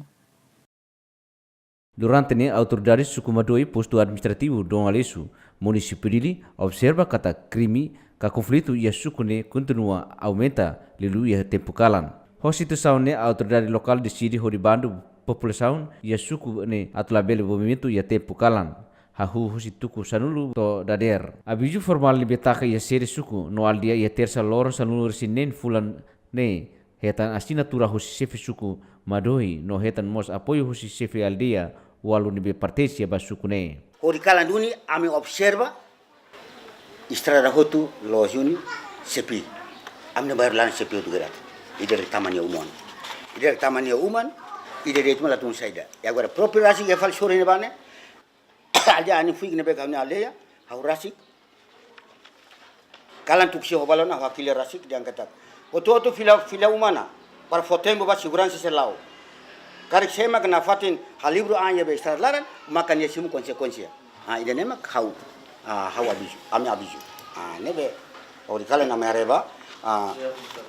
Durante ne'e, autoridade suku Madohi, postu administrativu Dom Aleixo, munisípiu Dili, observa katak krime ka konflitu iha suku ne'e kontinua aumenta liuliu iha tempu kalan. Ho situasaun ne'e, autoridade lokál deside hodi bandu populasaun iha suku ne'e atu labele movimentu iha tempu kalan, hahú husi tuku sanulu to'o dadeer. Avizu formál ne'ebé taka iha sede suku no aldeia iha Tersa loron sanulu-resin-neen fulan ne'e hetan asinatura husi xefe suku Madohi no hetan mós apoiu husi xefe aldeia ualu ne'ebé pertense ba suku ne'e. Hori kalan duni ami observa estrada hotu loos duni sepi. Ami-nia bairru laran sepi hotu gerak. Ida-ne'e tama nia uma ona. Ida-ne'e tama nia uma ona, ida-ne'e tama latun saida. E agora própriu rasik iha fali sorin ne'ebá ne'e, aldeia Anin Fuik ne'ebé ka ami-nia aldeia, ha'u rasik. Kalan tuku sira ho balun, ha'u hakilar rasik dehan katak, hotu-hotu fila, fila uma ona, para fó tempu ba seguransa sira la'o. Karik sé mak nafatin halibur an iha be estrada laran, maka nia simu konsekuénsia. Ah, ida-ne'e mak ha'u, ah, ha'u avizu, ami avizu. Ah, ne'ebé, hori kalan ami haree ba, ah,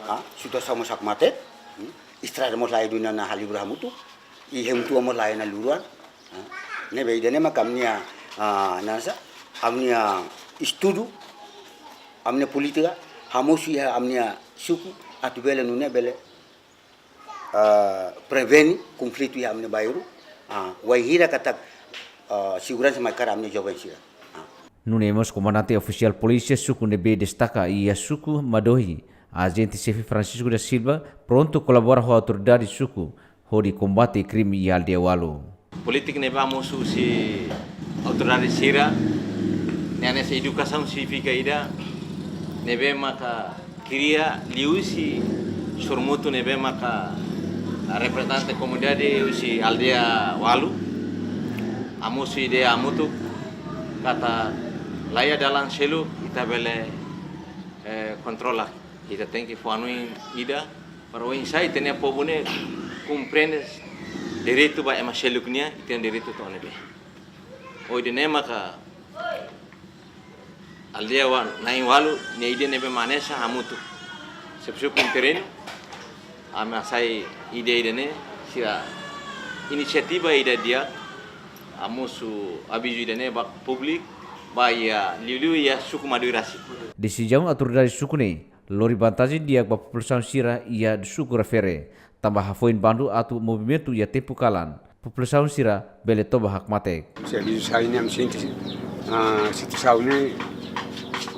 ah, situasaun mós hakmatek, hmm, estrada mós laiha duni ona halibur hamutuk, i hemu tua mós laiha ona luruan. Ah, ne'ebé ida-ne'e mak ami-nia, ah, hanesan, ami-nia estudu, ami-nia polítika, hamosu iha ami-nia suku, atu bele nune'e bele, ah, prevene konflitu iha ami-nia bairru, ah, wainhira katak, ah, seguransa mai hakarak ami-nia joven sira. Ah. Nune'e mós komandante ofisiál polísia suku ne'ebé destaka iha suku Madohi, Ajente Xefe Francisco da Silva, prontu kolabora ho autoridade suku hodi kombate krime iha aldeia Walu. Polítika ne'ebé mosu husi autoridade sira, ne'e hanesan edukasaun sívika ida, ne'ebé maka kria liuhusi sorumutu ne'ebé maka reprezentante komunidade husi aldeia Walu, hamosu ideia hamutuk, katak laiha dalan seluk ita bele, eh, kontrola. Ita tenke fó hanoin ida, para oinsá ita-nia povu ne'e komprende direitu ba ema seluk nian, ita-nia direitu to'o ne'ebé. Ohin ne'e maka aldeia Wa-, na'in Walu, nia ida ne'ebé mak hanesan hamutuk. Xefe suku intervenu, ami hasai ida-ida ne'e, sira inisiativa ida di'ak, hamosu avizu ida-ne'e ba públiku, ba iha liuliu iha suku Madohi rasik. Desizaun autoridade suku ne'e lori vantajen di'ak ba populasaun sira iha suku refere, tanba hafoin bandu atu movimentu iha tempu kalan, populasaun sira bele toba hakmatek. Se avizu sai ne'e ami sente, ah, situasaun ne'e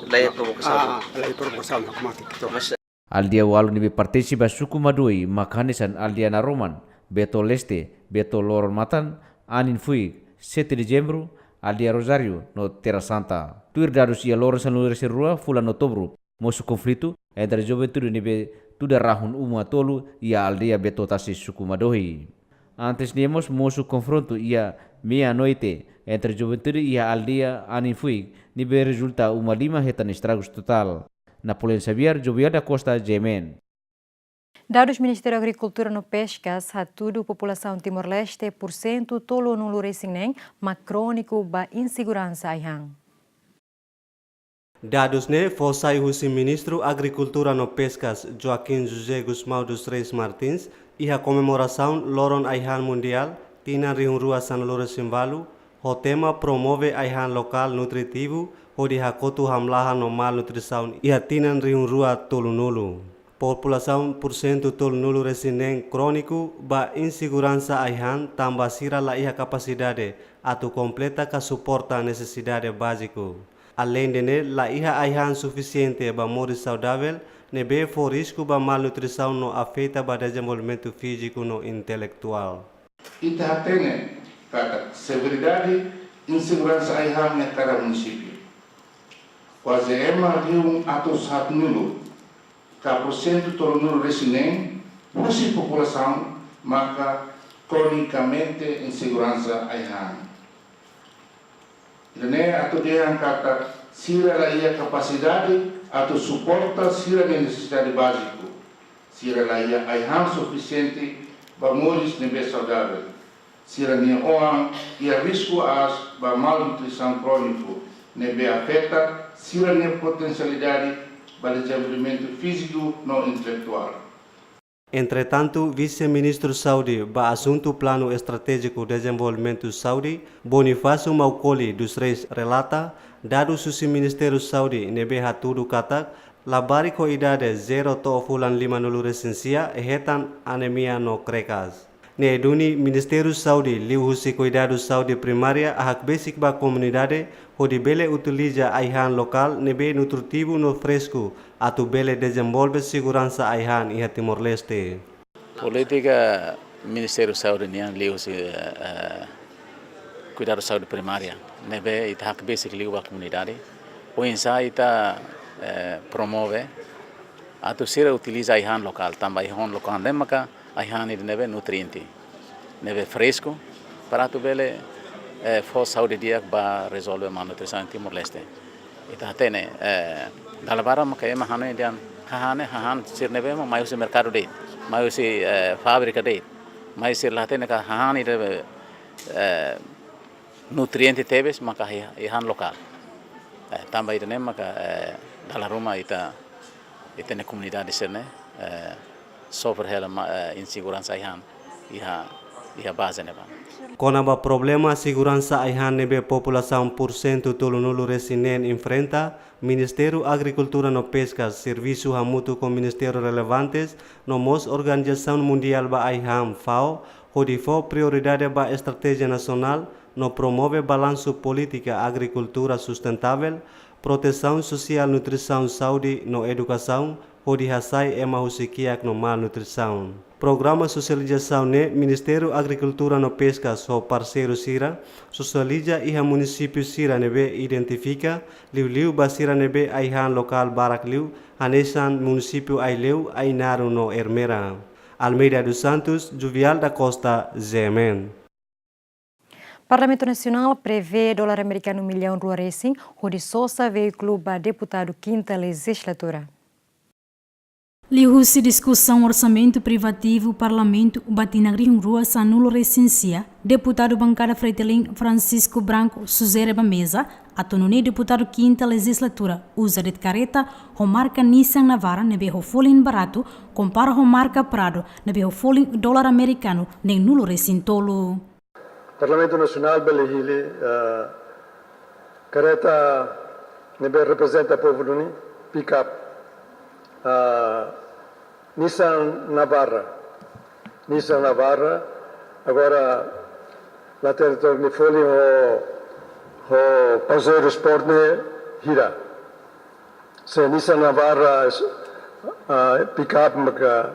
laiha provokasaun. Ah, laiha provokasaun hakmatek, betul. Mas aldeia Walu ne'ebé pertense ba suku Madohi, mak hanesan aldeia Naroman, Beto Leste, Beto Loron Matan, Anin Fuik, Sete Dezembru, aldeia Rozáriu, no Terra Santa. Tuir dadus iha loron sanulu-resin-rua fulan Outubru, mosu konflitu entre juventude ne'ebé tuda rahun uma tolu iha aldeia Beto Tasi suku Madohi. Antes ne'e mós mosu konfrontu iha meia-noite entre juventude iha aldeia Anin Fuik, ne'ebé rezulta uma lima hetan estragus totál. Napoleão Xavier, Jovial da Costa, G M N. Dadus Ministériu Agrikultura no Peskas hatudu populasaun Timor-Leste porsentu tolunulu-resin-neen mak króniku ba inseguransa ai-han. Dadus ne'e fó sai husi Ministru Agrikultura no Peskas, Joaquim José Gusmão dos Reis Martins, iha komemorasaun Loron Ai-han Mundiál, tinan rihun rua sanulu-resin-ualu, ho tema Promove Ai-han Lokál Nutritivu, hodi hakotu hamlaha no malnutrisaun iha tinan rihun rua tolunulu. Populasaun pursentu tolunulu-resin-neen króniku ba inseguransa ai-han tanba sira la iha kapasidade atu kompleta ka suporta nesesidade báziku. Aleinde ne'e, la iha ai-han sufisiente ba moris saudavel, ne'ebé fó risku ba malnutrisaun no afeta ba dezenvolvimentu fíziku no intelektuál. Ita hatene katak severidade inseguransa ai-han iha kada munisípiu. Kuaze ema rihun atus haatnulu ka pursentu tolunulu-resin-neen husi populasaun maka kronikamente inseguransa ai-han. Ida-ne'e atu dehan katak sira la iha kapasidade atu suporta sira-nia nesesidade báziku. Sira la iha ai-han sufisiente ba moris ne'ebé saudavel. Sira-nia oan iha risku aas ba malnutrisaun króniku, ne'ebé afeta sira-nia potensialidade ba dezenvolvimentu fíziku no intelektuál. Entretantu, Vise-Ministru Saúde ba asuntu Planu Estratéjiku Dezenvolvimentu Saúde, Bonifácio Maukoli dos Reis relata, dadus husi Ministériu Saúde ne'ebé hatudu katak, labarik ho idade zero to'o fulan limanulu-resin-sia hetan anemia no krekas. Ne'e duni Ministériu Saúde liuhusi kuidadu saúde primária hakbesik ba komunidade hodi bele utiliza ai-han lokál ne'ebé nutritivu no fresku atu bele dezenvolve seguransa ai-han iha Timor-Leste. Polítika Ministériu Saúde nian liuhusi, eh, eh, kuidadu saúde primária ne'ebé ita hakbesik liu ba komunidade. Oinsá ita, eh, promove atu sira utiliza ai-han lokál, tanba ai-han lokál ne'e maka ai-han ida ne'ebé nutriente, ne'ebé fresku, para atu bele, eh, fó saúde di'ak ba rezolve malnutrisaun iha Timor-Leste. Ita hatene, eh, dala barak maka ema hanoin dehan hahán ne'e, hahán sira ne'ebé mak mai husi merkadu de'it, mai husi, eh, fábrika de'it, mai sira la hatene katak hahán ida, eh, nutriente tebes maka ai-, ai-han lokál. Eh, tanba ida-ne'e maka, eh, dala ruma ita, ita-nia komunidade sira-ne'e, eh, sofre hela ma-, eh, inseguransa ai-han iha, iha baze ne'ebá. Kona-ba problema seguransa ai-han ne'ebé populasaun pursentu tolunulu-resin-neen enfrenta, Ministériu Agrikultura no Peskas servisu hamutuk ho ministériu relevantes no mós Organizasaun Mundiál ba Ai-han, fao, hodi fó prioridade ba estratéjia nasionál no promove balansu polítika agrikultura sustentável, protesaun sosiál, nutrisaun, saúde no edukasaun, hodi hasai ema husi kiak no malnutrisaun. Programa sosializasaun ne'e Ministériu Agrikultura no Peskas ho parseiru sira sosializa iha munisípiu sira ne'ebé identifika, liuliu ba sira ne'ebé ai-han lokál barak liu, hanesan munisípiu Aileu, Ainaro no Ermera. Almeida dos Santos, Juvial da Costa, G M N. Parlamentu Nasionál prevee dolar amerikanu millaun rua resin hodi sosa veíkulu ba deputadu kinta lejizlatura. Liuhusi diskusaun orsamentu privativu Parlamentu ba tinan rihun rua sanulu-resin-sia, deputadu bankada Fretilin Francisco Branco sujere ba meza atu nune'e deputadu kinta lejizlatura uza de'it kareta ho marka Nissan Navara ne'ebé ho folin baratu kompara ho marka Prado ne'ebé ho folin dolar amerikanu neen-nulu-resin-tolu. Parlamentu Nasionál bele hili, eh, kareta ne'ebé reprezenta povu duni, pick-up, eh, Nissan Navara. Nissan Navara, agora la hatene to'ok nia folin ho, ho Pajero Sport ne'e hira. Se Nissan Navara, ah, pick-up maka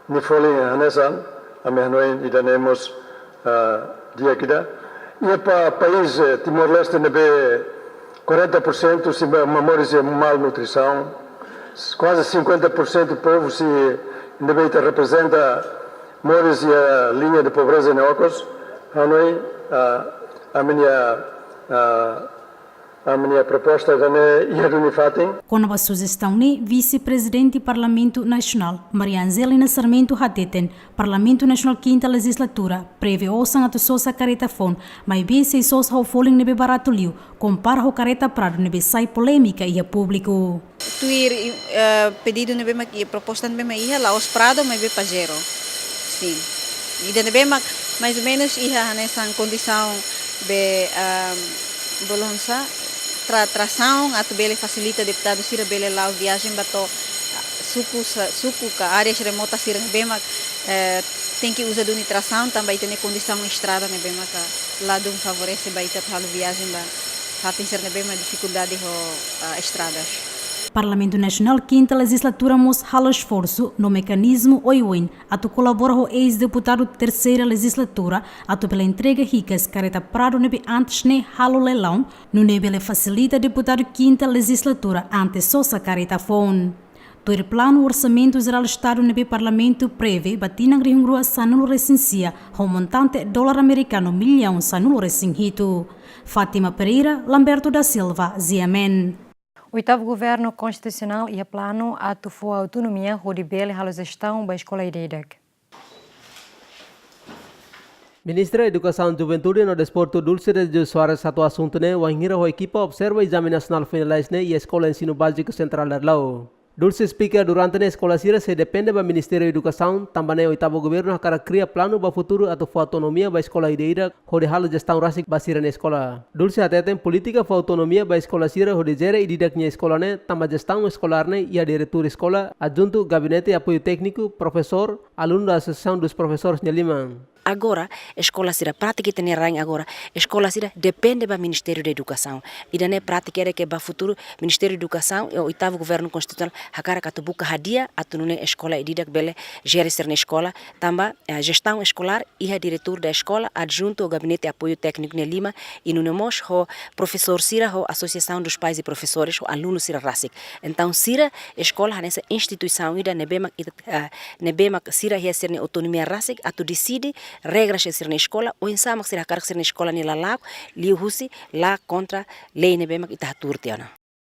nia folin hanesan, ami hanoin ida-ne'e mós, ah, di'ak ida. Iha pa-, país, eh, Timor-Leste ne'ebé quarenta por cento sira moris iha malnutrisaun, kuaze cinquenta por cento povu sira ne'ebé ita reprezenta moris iha liña de pobreza ne'e okos, hanoin, ah, ami-nia, ah, Ami-nia proposta ida-ne'e iha duni fatin. Kona-ba sujestaun ne'e, Vise-Prezidente Parlamentu Nasionál, Maria Angelina Sarmento hateten, Parlamentu Nasionál Kinta Lejizlatura prevee osan atu sosa karreta foun, maibé sei sosa ho folin ne'ebé baratu liu, kompara ho karreta Prado ne'ebé sai polémika iha públiku. Tuir, eh, pedidu ne'ebé mak, i proposta ne'ebé mak iha, la'ós Prado maibé Pajero. Sin. Ida ne'ebé mak mais ou menus iha hanesan kondisaun be, ah, bolu hanesan tra-, trasaun atu bele fasilita deputadu sira bele la'o viajen ba to'o, ah, suku sa-, suku ka áreas remotas sira ne'ebé mak, eh, tenke uza duni trasaun, tanba ita-nia kondisaun estrada ne'ebé maka ladún favorese ba ita atu halo viajen ba fatin sira ne'ebé mak difikuldade ho, ah, estradas. Parlamentu Nasionál Kinta Lejizlatura mós halo esforsu no mekanizmu oioin atu kolabora ho eis-deputadu Terseira Lejizlatura atu bele entrega hikas karreta Prado ne'ebé antes ne'e halo leilaun, nune'e bele fasilita deputadu Kinta Lejizlatura atu sosa karreta foun. Tuir planu Orsamentu Jerál Estadu ne'ebé Parlamentu prevee ba tinan rihun rua sanulu-resin-sia ho montante dolar amerikanu millaun sanulu-resin-hitu. Fátima Pereira, Lamberto da Silva, G M N. Oitavu Governu Konstitusionál iha planu atu fó autonomia hodi bele halo jestaun ba eskola ida-idak. Ministra Edukasaun, Juventude no Desportu Dulce de Jesus Soares hato'o asuntu ne'e wainhira ho ekipa observa ezame nasionál finalais ne'e iha Eskola Ensinu Báziku Sentrál Dadlau. Dulce esplika durante ne'e eskola sira sei depende ba Ministériu Edukasaun, tanba ne'e Oitavu Governu hakarak kria planu ba futuru atu fó autonomia ba eskola ida-idak hodi halo jestaun rasik ba sira-nia eskola. Dulce hateten polítika fó autonomia ba eskola sira hodi jere ida-idak nia eskola ne'e tanba jestaun eskolár ne'e iha diretór eskola, adjuntu, gabinete apoiu tékniku, profesór, alunu da Asosiasaun dos Profesores nia liman. Agora, eskola sira, prátika ita-nia rain agora, eskola sira depende ba Ministériu da Edukasaun. Ida-ne'e prátika ida ke ba futuru Ministériu Edukasaun i Oitavu Governu Konstitusionál hakarak atu buka hadi'a atu nune'e eskola ida-idak bele jere sira-nia eskola, tanba, eh, jestaun eskolár iha diretór da eskola, adjuntu ou gabinete apoiu tékniku nia liman, i nune'e mós ho profesór sira, ho Asosiasaun dos Pais e Profesores, ho alunu sira rasik. Entaun, sira eskola hanesan instituisaun ida ne'ebé mak ita, eh, ne'ebé mak sira iha sira-nia autonomia rasik atu deside regras sira-nia eskola, oinsá mak sira hakarak sira-nia eskola ne'e lala'ok, liuhusi la kontra lei ne'ebé mak ita hatuur tiha ona.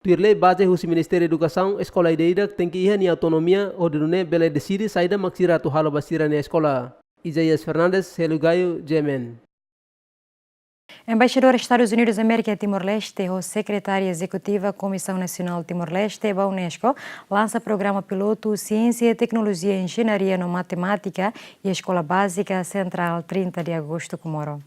Tuir lei baze husi Ministériu Edukasaun, eskola ida-idak tenke iha nia autonomia hodi nune'e bele deside saida mak sira atu halo ba sira-nia eskola. Isaias Fernandes, Hélio Gaio, G M N. Embaixadór Estadus Unidus Amérika Timor-Leste ho Sekretária Ezekutiva Komisaun Nasionál Timor-Leste ba UNESCO lansa programa pilotu Siénsia, Teknolojia, Enjeñaria no Matemátika iha Eskola Bázika Sentrál trinta de Agosto, Comoro.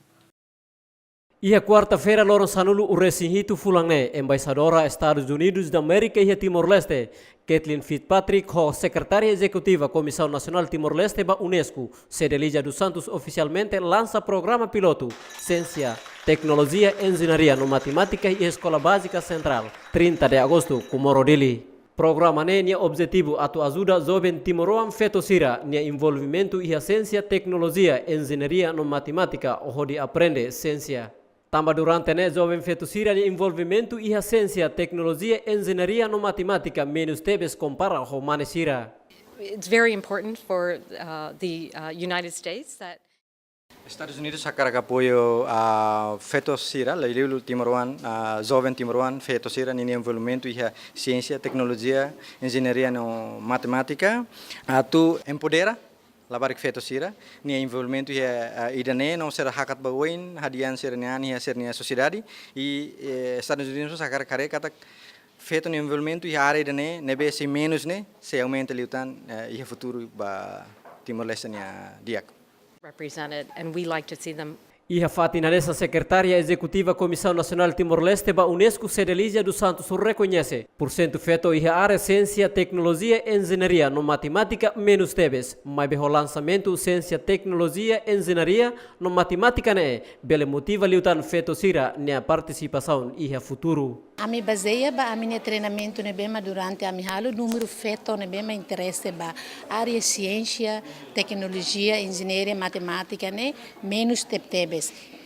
Iha kuarta-feira, loron sanulu-resin-hitu fulan ne'e, Embaixadora Estadus Unidus da Amérika iha Timor-Leste, Kathleen Fitzpatrick, ho Sekretária Ezekutiva Komisaun Nasionál Timor-Leste ba UNESCO, Cedelizia dos Santos, ofisialmente lansa programa pilotu Siénsia, Teknolojia, Enjeñaria no Matemátika iha Eskola Bázika Sentrál trinta de Agosto, Comoro, Dili. Programa ne'e nia objetivu atu ajuda joven timoroan feto sira-nia envolvimentu iha siénsia, teknolojia, enjeñaria no matemátika hodi aprende siénsia. Tanba durante ne'e joven feto sira-nia envolvimentu iha siénsia, teknolojia, enjeñaria no matemátika menus tebes kompara ho mane sira. It's very important for, uh, the, uh, United States that Estadus Unidus hakarak apoiu, ah, feto sira, liuliu timoroan, ah, joven timoroan, feto sira ninia envolvimentu iha siénsia, teknolojia, enjeñaria no matemátika, atu empodera labarik feto sira, nia envolvimentu iha, ah, ida-ne'e no sira hakat ba oin, hadi'a sira-nia an iha sira-nia sosiedade, i, eh, Estadus Unidus hakarak haree katak feto nia envolvimentu iha área ida-ne'e, ne'ebé sei menus ne'e, sei aumenta liután, eh, iha futuru ba Timor-Leste nia di'ak. Represented, and we like to see them. Iha fatin hanesan, Sekretária Ezekutiva Komisaun Nasionál Timor-Leste ba UNESCO, Cedelizia dos Santos, rekoñese pursentu feto iha área siénsia, teknolojia, enjeñaria no matemátika menus tebes. Maibé ho lansamentu siénsia, teknolojia, enjeñaria no matemátika ne'e bele motiva liután feto sira-nia partisipasaun iha futuru. Ami bazeia ba ami-nia treinamentu ne'ebé mak durante ami halo, númeru feto ne'ebé mak interese ba área siénsia, teknolojia, enjeñaria, matemátika ne'e menus tebetebes.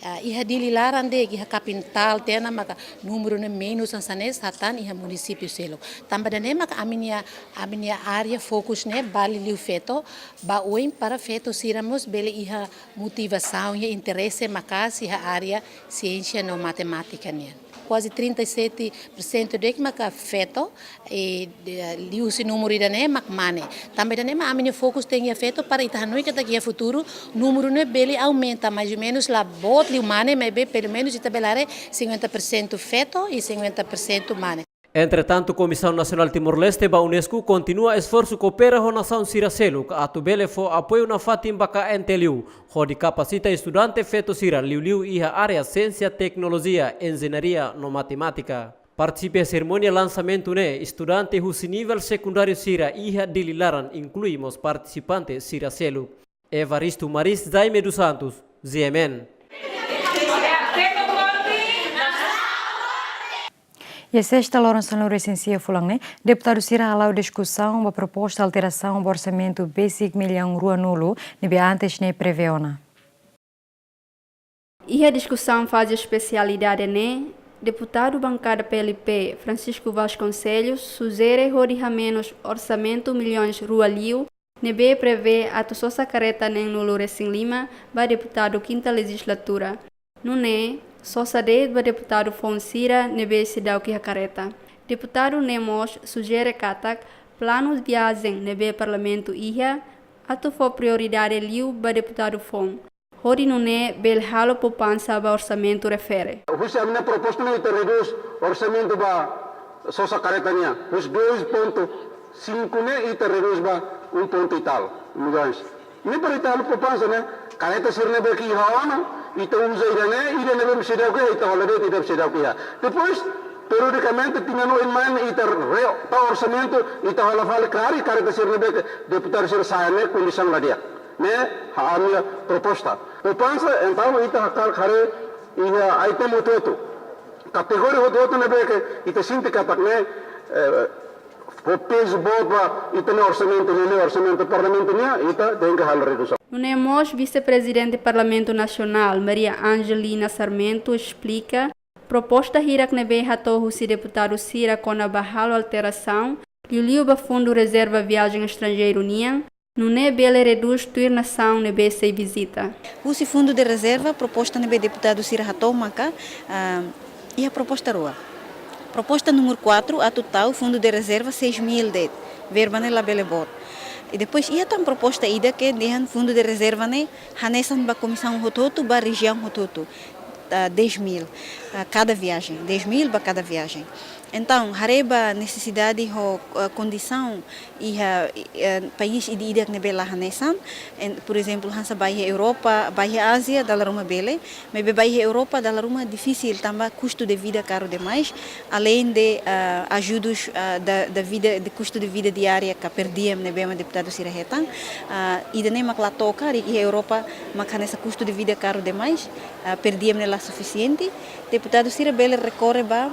Ah, iha Dili laran de'it, iha kapitál tiha ona maka númeru ne'e menus hanesan ne'e, hatán iha munisípiu seluk. Tanba ida-ne'e maka ami-nia, ami-nia área fokus ne'e ba liuliu feto, ba oin para feto sira mós bele iha motivasaun, iha interese maka'as iha área siénsia no matemátika nian. Kuaze trinta e sete por cento de'it maka feto, e, de, liuhusi númeru ida-ne'e mak mane. Tanba ida-ne'e mak ami-nia fokus tenke iha feto para ita hanoin katak iha futuru númeru ne'e bele aumenta, mais ou menus la boot liu mane, maibé pelumenus ita bele haree cinquenta por cento feto e cinquenta por cento mane. Entretantu, Komisaun Nasionál Timor-Leste ba UNESCO kontinua esforsu koopera ho nasaun sira seluk atu bele fó apoiu nafatin ba K N T L U, hodi kapasita estudante feto sira liuliu iha área siénsia, teknolojia, enjeñaria no matemátika. Partisipa iha serimónia lansamentu ne'e estudante husi nivel sekundáriu sira iha Dili laran, inklui mós partisipante sira seluk. Evaristo Maris, Jaime dos Santos, G M N. Iha sesta loron sanulu-resin-sia fulan ne'e, deputadu sira hala'o diskusaun ba proposta alterasaun ba orsamentu besik millaun ruanulu ne'ebé antes ne'e prevee ona. Iha diskusaun faze espesialidade ne'e, deputadu bankada P L P, Francisco Vasconcelos, sujere hodi hamenus orsamentu millaun rua liu, ne'ebé prevee atu sosa kareta neenulu-resin-lima ba deputadu kinta lejizlatura. Nune'e, sosa de'it ba deputadu foun sira ne'ebé seidauk iha kareta. Deputadu ne'e mós sujere katak planu viajen ne'ebé parlamentu iha atu fó prioridade liu ba deputadu foun, hodi nune'e bele halo poupansa ba orsamentu refere. Husi ami-nia proposta ne'e ita redús orsamentu ba sosa kareta nian. Husi dois ponto cinco ne'e ita redús ba um ponto e tal milhões. Ne'e para ita halo poupansa ne'e, kareta sira ne'ebé ke iha ona, ita uza ida-ne'e, ida ne'ebé seidauk iha, ita hola de'it ida seidauk iha. Depois, periodikamente, tinan oin mai ne'e ita re, tau orsamentu, ita hola fali klaru, kareta sira ne'ebé ke deputadu sira sa'e ne'e kondisaun la di'ak. Ne'e, ha ami-nia proposta. Poupansa, entaun, ita hakarak haree iha item hotu-hotu. Kategoria hotu-hotu ne'ebé ke ita sente katak ne'e, eh, fó pezu boot ba ita-nia orsamentu, ne'e orsamentu parlamentu nian, ita tenke halo redusaun. Nune'e mós Vise-Prezidente Parlamentu Nasionál, Maria Angelina Sarmento, esplika proposta hirak ne'ebé hato'o husi deputadu sira kona-ba halo alterasaun, liuliu ba fundu rezerva viajen estranjeiru nian, nune'e bele redús tuir nasaun ne'ebé sei vizita. Husi fundu de rezerva, proposta ne'ebé deputadu sira hato'o maka, ah, iha proposta rua. Proposta númeru quatro, atu tau fundu de rezerva seis mil de'it, verba ne'e labele boot. I depois iha tan proposta ida ke dehan fundu de rezerva ne'e hanesan ba komisaun hotu-hotu, ba rejiaun hotu-hotu, ah, dez mil, ah, kada viajen, dez mil ba kada viajen. Entaun, haree ba nesesidade ho, ah, kondisaun iha, eh, país ida-idak ne'ebé la hanesan, en, por ezemplu, hanesan ba iha Europa, ba iha Ázia, dala ruma bele, maibé ba iha Europa, dala ruma difisil, tanba kustu de vida karu demais, além de, ah, ajudus, ah, da, da vida, de kustu de vida diária ka per diem ne'ebé mak deputadu sira hetan, ah, ida-ne'e mak la to'o karik iha Europa, mak hanesan kustu de vida karu demais, ah, per diem ne'e la sufisiente, deputadu sira bele rekorre ba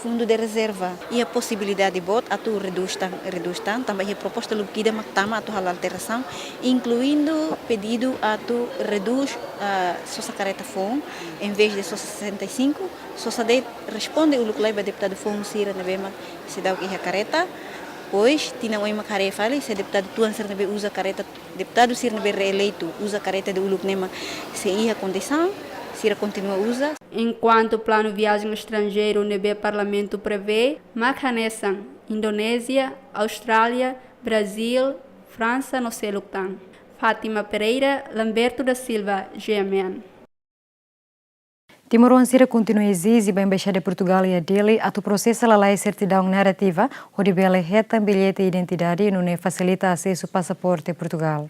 fundu de rezerva. Iha posibilidade boot atu redús tan, redús tan, tanba iha proposta lubuk ida mak tama atu halo alterasaun, inkluindu pedidu atu redús, ah, sosa kareta foun, em vez de sosa sessenta e cinco, sosa de'it responde uluk lai ba deputadu foun sira ne'ebé mak seidauk iha kareta, pois, tinan oin mak haree fali, se deputadu tuan sira ne'ebé uza kareta, deputadu sira ne'ebé reeleitu uza kareta de uluk ne'e mak sei iha kondisaun, sira kontinua uza. Enkuantu planu viajen estranjeiru ne'ebé parlamentu prevee, mak hanesan Indonézia, Austrália, Brazíl, Fransa no seluk tan. Fátima Pereira, Lamberto da Silva, G M N. Timoroan sira kontinua ezije ba Embaixada Portugál iha Dili atu prosesa lalais sertidaun negativa, hodi bele hetan billete identidade, nune'e fasilita asesu pasaporte Portugál.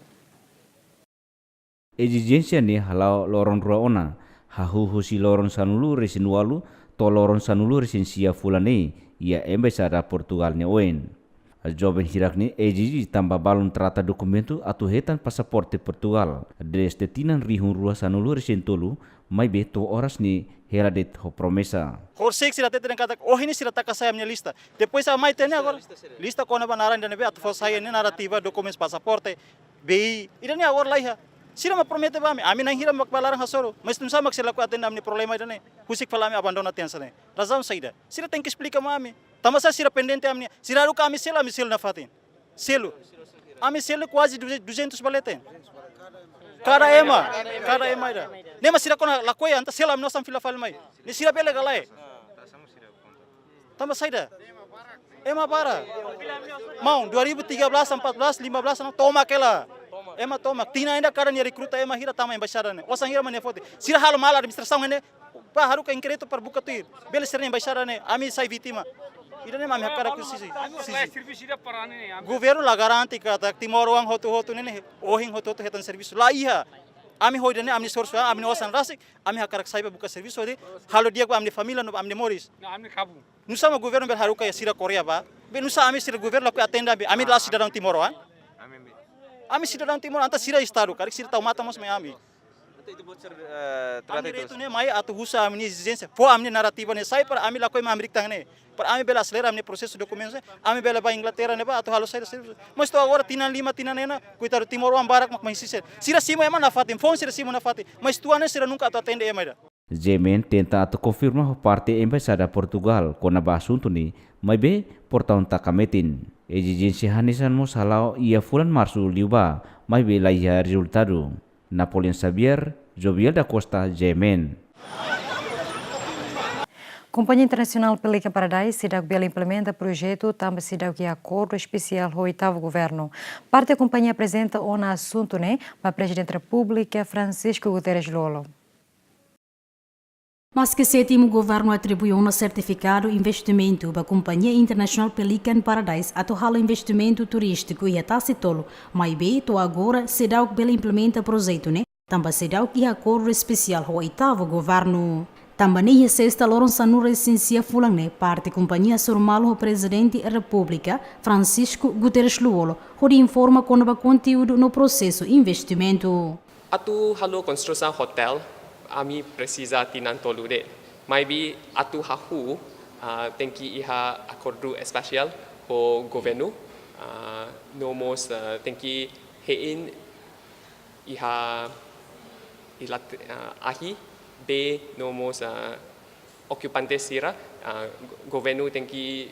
Ezijénsia ne'e hala'o loron rua ona, hahú husi loron sanulu-resin-ualu to'o loron sanulu-resin-sia fulan ne'e, iha Embaixada Portugál nia oin. Joven hirak ne'e ezije tanba balun trata dokumentu atu hetan pasaporte Portugál, dezde tinan rihun rua sanulu-resin-tolu, maibé to'o oras ne'e hela de'it ho promesa. Horisehik sira hatete dehan katak, "Oh, ini sira taka sai ami-nia lista." Depois ami hatene agora. Lista kona-ba naran ida ne'ebé atu fó sai ne'e negativa dokumentu pasaporte, B I, ida-ne'e agora laiha. Sira mak promete ba ami, ami na'in hira mak bá laran hasoru. Mas nusá mak sira lakohi atende ami-nia problema ida-ne'e? Husik fali ami abandona tiha hanesan ne'e. Razaun saida? Sira tenke esplika mai ami. Tanbasá sira pendente ami-nia? Sira haruka ami selu, ami selu nafatin. Selu. Ami selu kuaze duzentus, duzentus ba leten. Kada ema, kada ema ida. Ne'e mak sira kona lakohi, entaun selu ami-nia osan fila fali mai. Ne'e sira bele ka lae? Tanba saida? Ema barak. Maun, dua ribu tiga belas, empat belas, lima belas, ema tomak hela. Ema tomak. Tinan ida kada nia rekruta ema hira tama embaixada ne'e. Osan hira mak nia foti. Sira halo mal administrasaun ne'e. Ba haruka inkretu para buka tuir. Bele sira-nia embaixada ne'e. Ami sai vítima. Ida-ne'e mak ami hakarak husu sisi. Sisi. Governu la garante katak timoroan hotu-hotu ne'e ne'e. Ohin hotu-hotu hetan servisu. La iha. Ami ho ida-ne'e ami-nia esforsu, ami-nia osan rasik. Ami hakarak sai ba buka servisu hodi halo di'ak ba ami-nia família no ami-nia moris. Nusá mak governu bele haruka iha sira Koreia ba? Be nusá ami sira governu lakohi atende ami, ami la sidadaun timoroan? Ami sidadaun timoroan, entaun sira estadu, karik sira tau matan mós mai ami. Entaun ita-boot sira, eh, trata ami itu. Direitu ne'e mai atu husu ami-nia ezijénsia, fó ami-nia narrativa ne'e sai para ami lakohi mai Amérika ne'e. Para ami bele aselera ami-nia prosesu dokumentu, ami bele ba Inglaterra ne'e ba atu halo saida servisu. Mas to'o agora tinan lima, tinan enam, koitadu timoroan barak mak mai sisir. Sira simu ema nafatin, foun sira simu nafatin. Mas tuan ne'e sira nunka atu atende ema ida. G M N tenta atu konfirma ho parte Embaixada Portugal kona-ba asuntu ne'e, maibé portaun taka metin. Ezijénsia hanesan mós hala'o iha fulan Marsu liubá, maibé la iha rezultadu. Napoleon Xavier, Joviel da Costa, G M N. Kompañia Internasionál Pelican Paradise seidauk bele implementa projetu tanba seidauk iha akordu espesiál ho oitavu governu. Parte kompañia aprezenta ona asuntu ne'e ba Prezidente Repúblika Francisco Guterres Lú-Olo. Maske sétimu governu atribui ona sertifikadu investimentu ba Kompañia Internasionál Pelican Paradise atu halo investimentu turístiku iha Tasitolu, maibé to'o agora seidauk bele implementa projetu ne'e, tanba seidauk iha akordu espesiál ho oitavu governu. Tanba ne'e iha sesta loron sanulu-resin-sia fulan ne'e parte kompañia hasoru malu ho Prezidente Repúblika Francisco Guterres Lú-Olo hodi informa kona-ba konteúdu no prosesu investimentu. Atu halo konstrusaun hotél, ami presiza tinan tolu de'it. Maibé atu hahú, ah, tenke iha akordu espesiál ho governu, ah, no mós, ah, tenke hein iha ilat, ah, ahi, be no mós, ah, okupante sira, ah, go-, governu tenke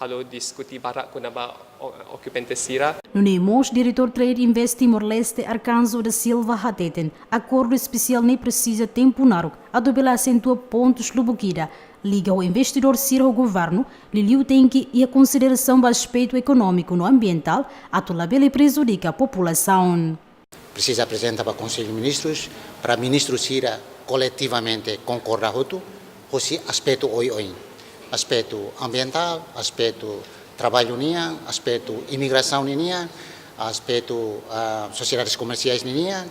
halo diskute barak kona-ba o-, okupante sira. Nune'e mós Diretór Trade Invest Timor-Leste Arcanjo da Silva hateten, akordu espesiál ne'e presiza tempu naruk atu bele asentua pontus lubuk ida, liga ho investidór sira ho governu, liuliu tenke iha konsiderasaun ba aspetu ekonómiku no ambientál, atu labele prejudika populasaun. Presiza aprezenta ba Konsellu Ministrus, para ministru sira koletivamente konkorda hotu, hosi aspetu oioin. Aspetu ambientál, aspetu traballu nian, aspetu imigrasaun ninian, aspetu, ah, sosiedades komersiais ninian,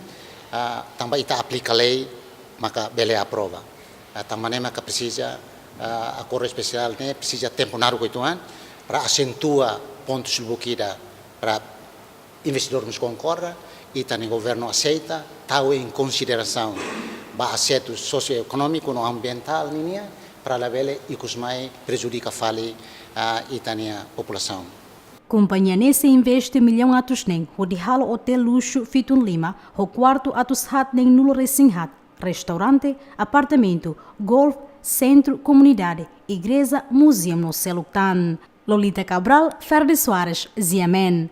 ah, tanba ita aplika lei maka bele aprova. Ah, tanba ne'e maka presiza, ah, akordu espesiál ne'e presiza tempu naruk uitoan, para asentua pontus lubuk ida, para investidór mós konkorda, ita-nia governu aseita, tau em konsiderasaun ba asetu sosioekonómiku no ambientál ninian, para labele ikus mai prejudika fali, ah, ita-nia populasaun. Kompañia ne'e sei investe millaun atus neen hodi halo otél luxu fitun lima, ho kuartu atus haat neen nulu resin haat, restaurante, apartamentu, golf, sentru komunidade, igreja, muzeu no seluk tan. Lolita Cabral, Ferdi Soares, G M N.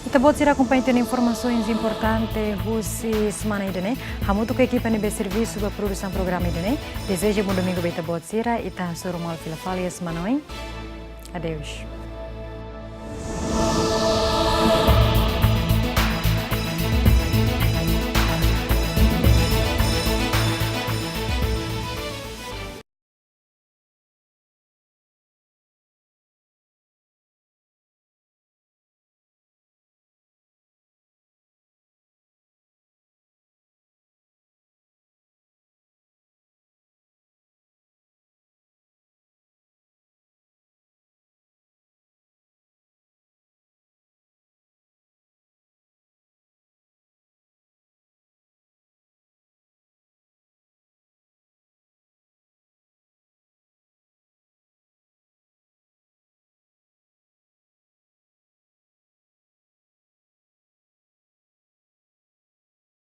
Ita-boot sira akompaña tiha ona informasaun importante husi semana ida-ne'e. Hamutuk ho ekipa ne'ebé servisu ba produsaun programa ida-ne'e, dezeja bom domingu ba ita-boot sira, ita hasoru malu fila fali iha semana oin. Adeus.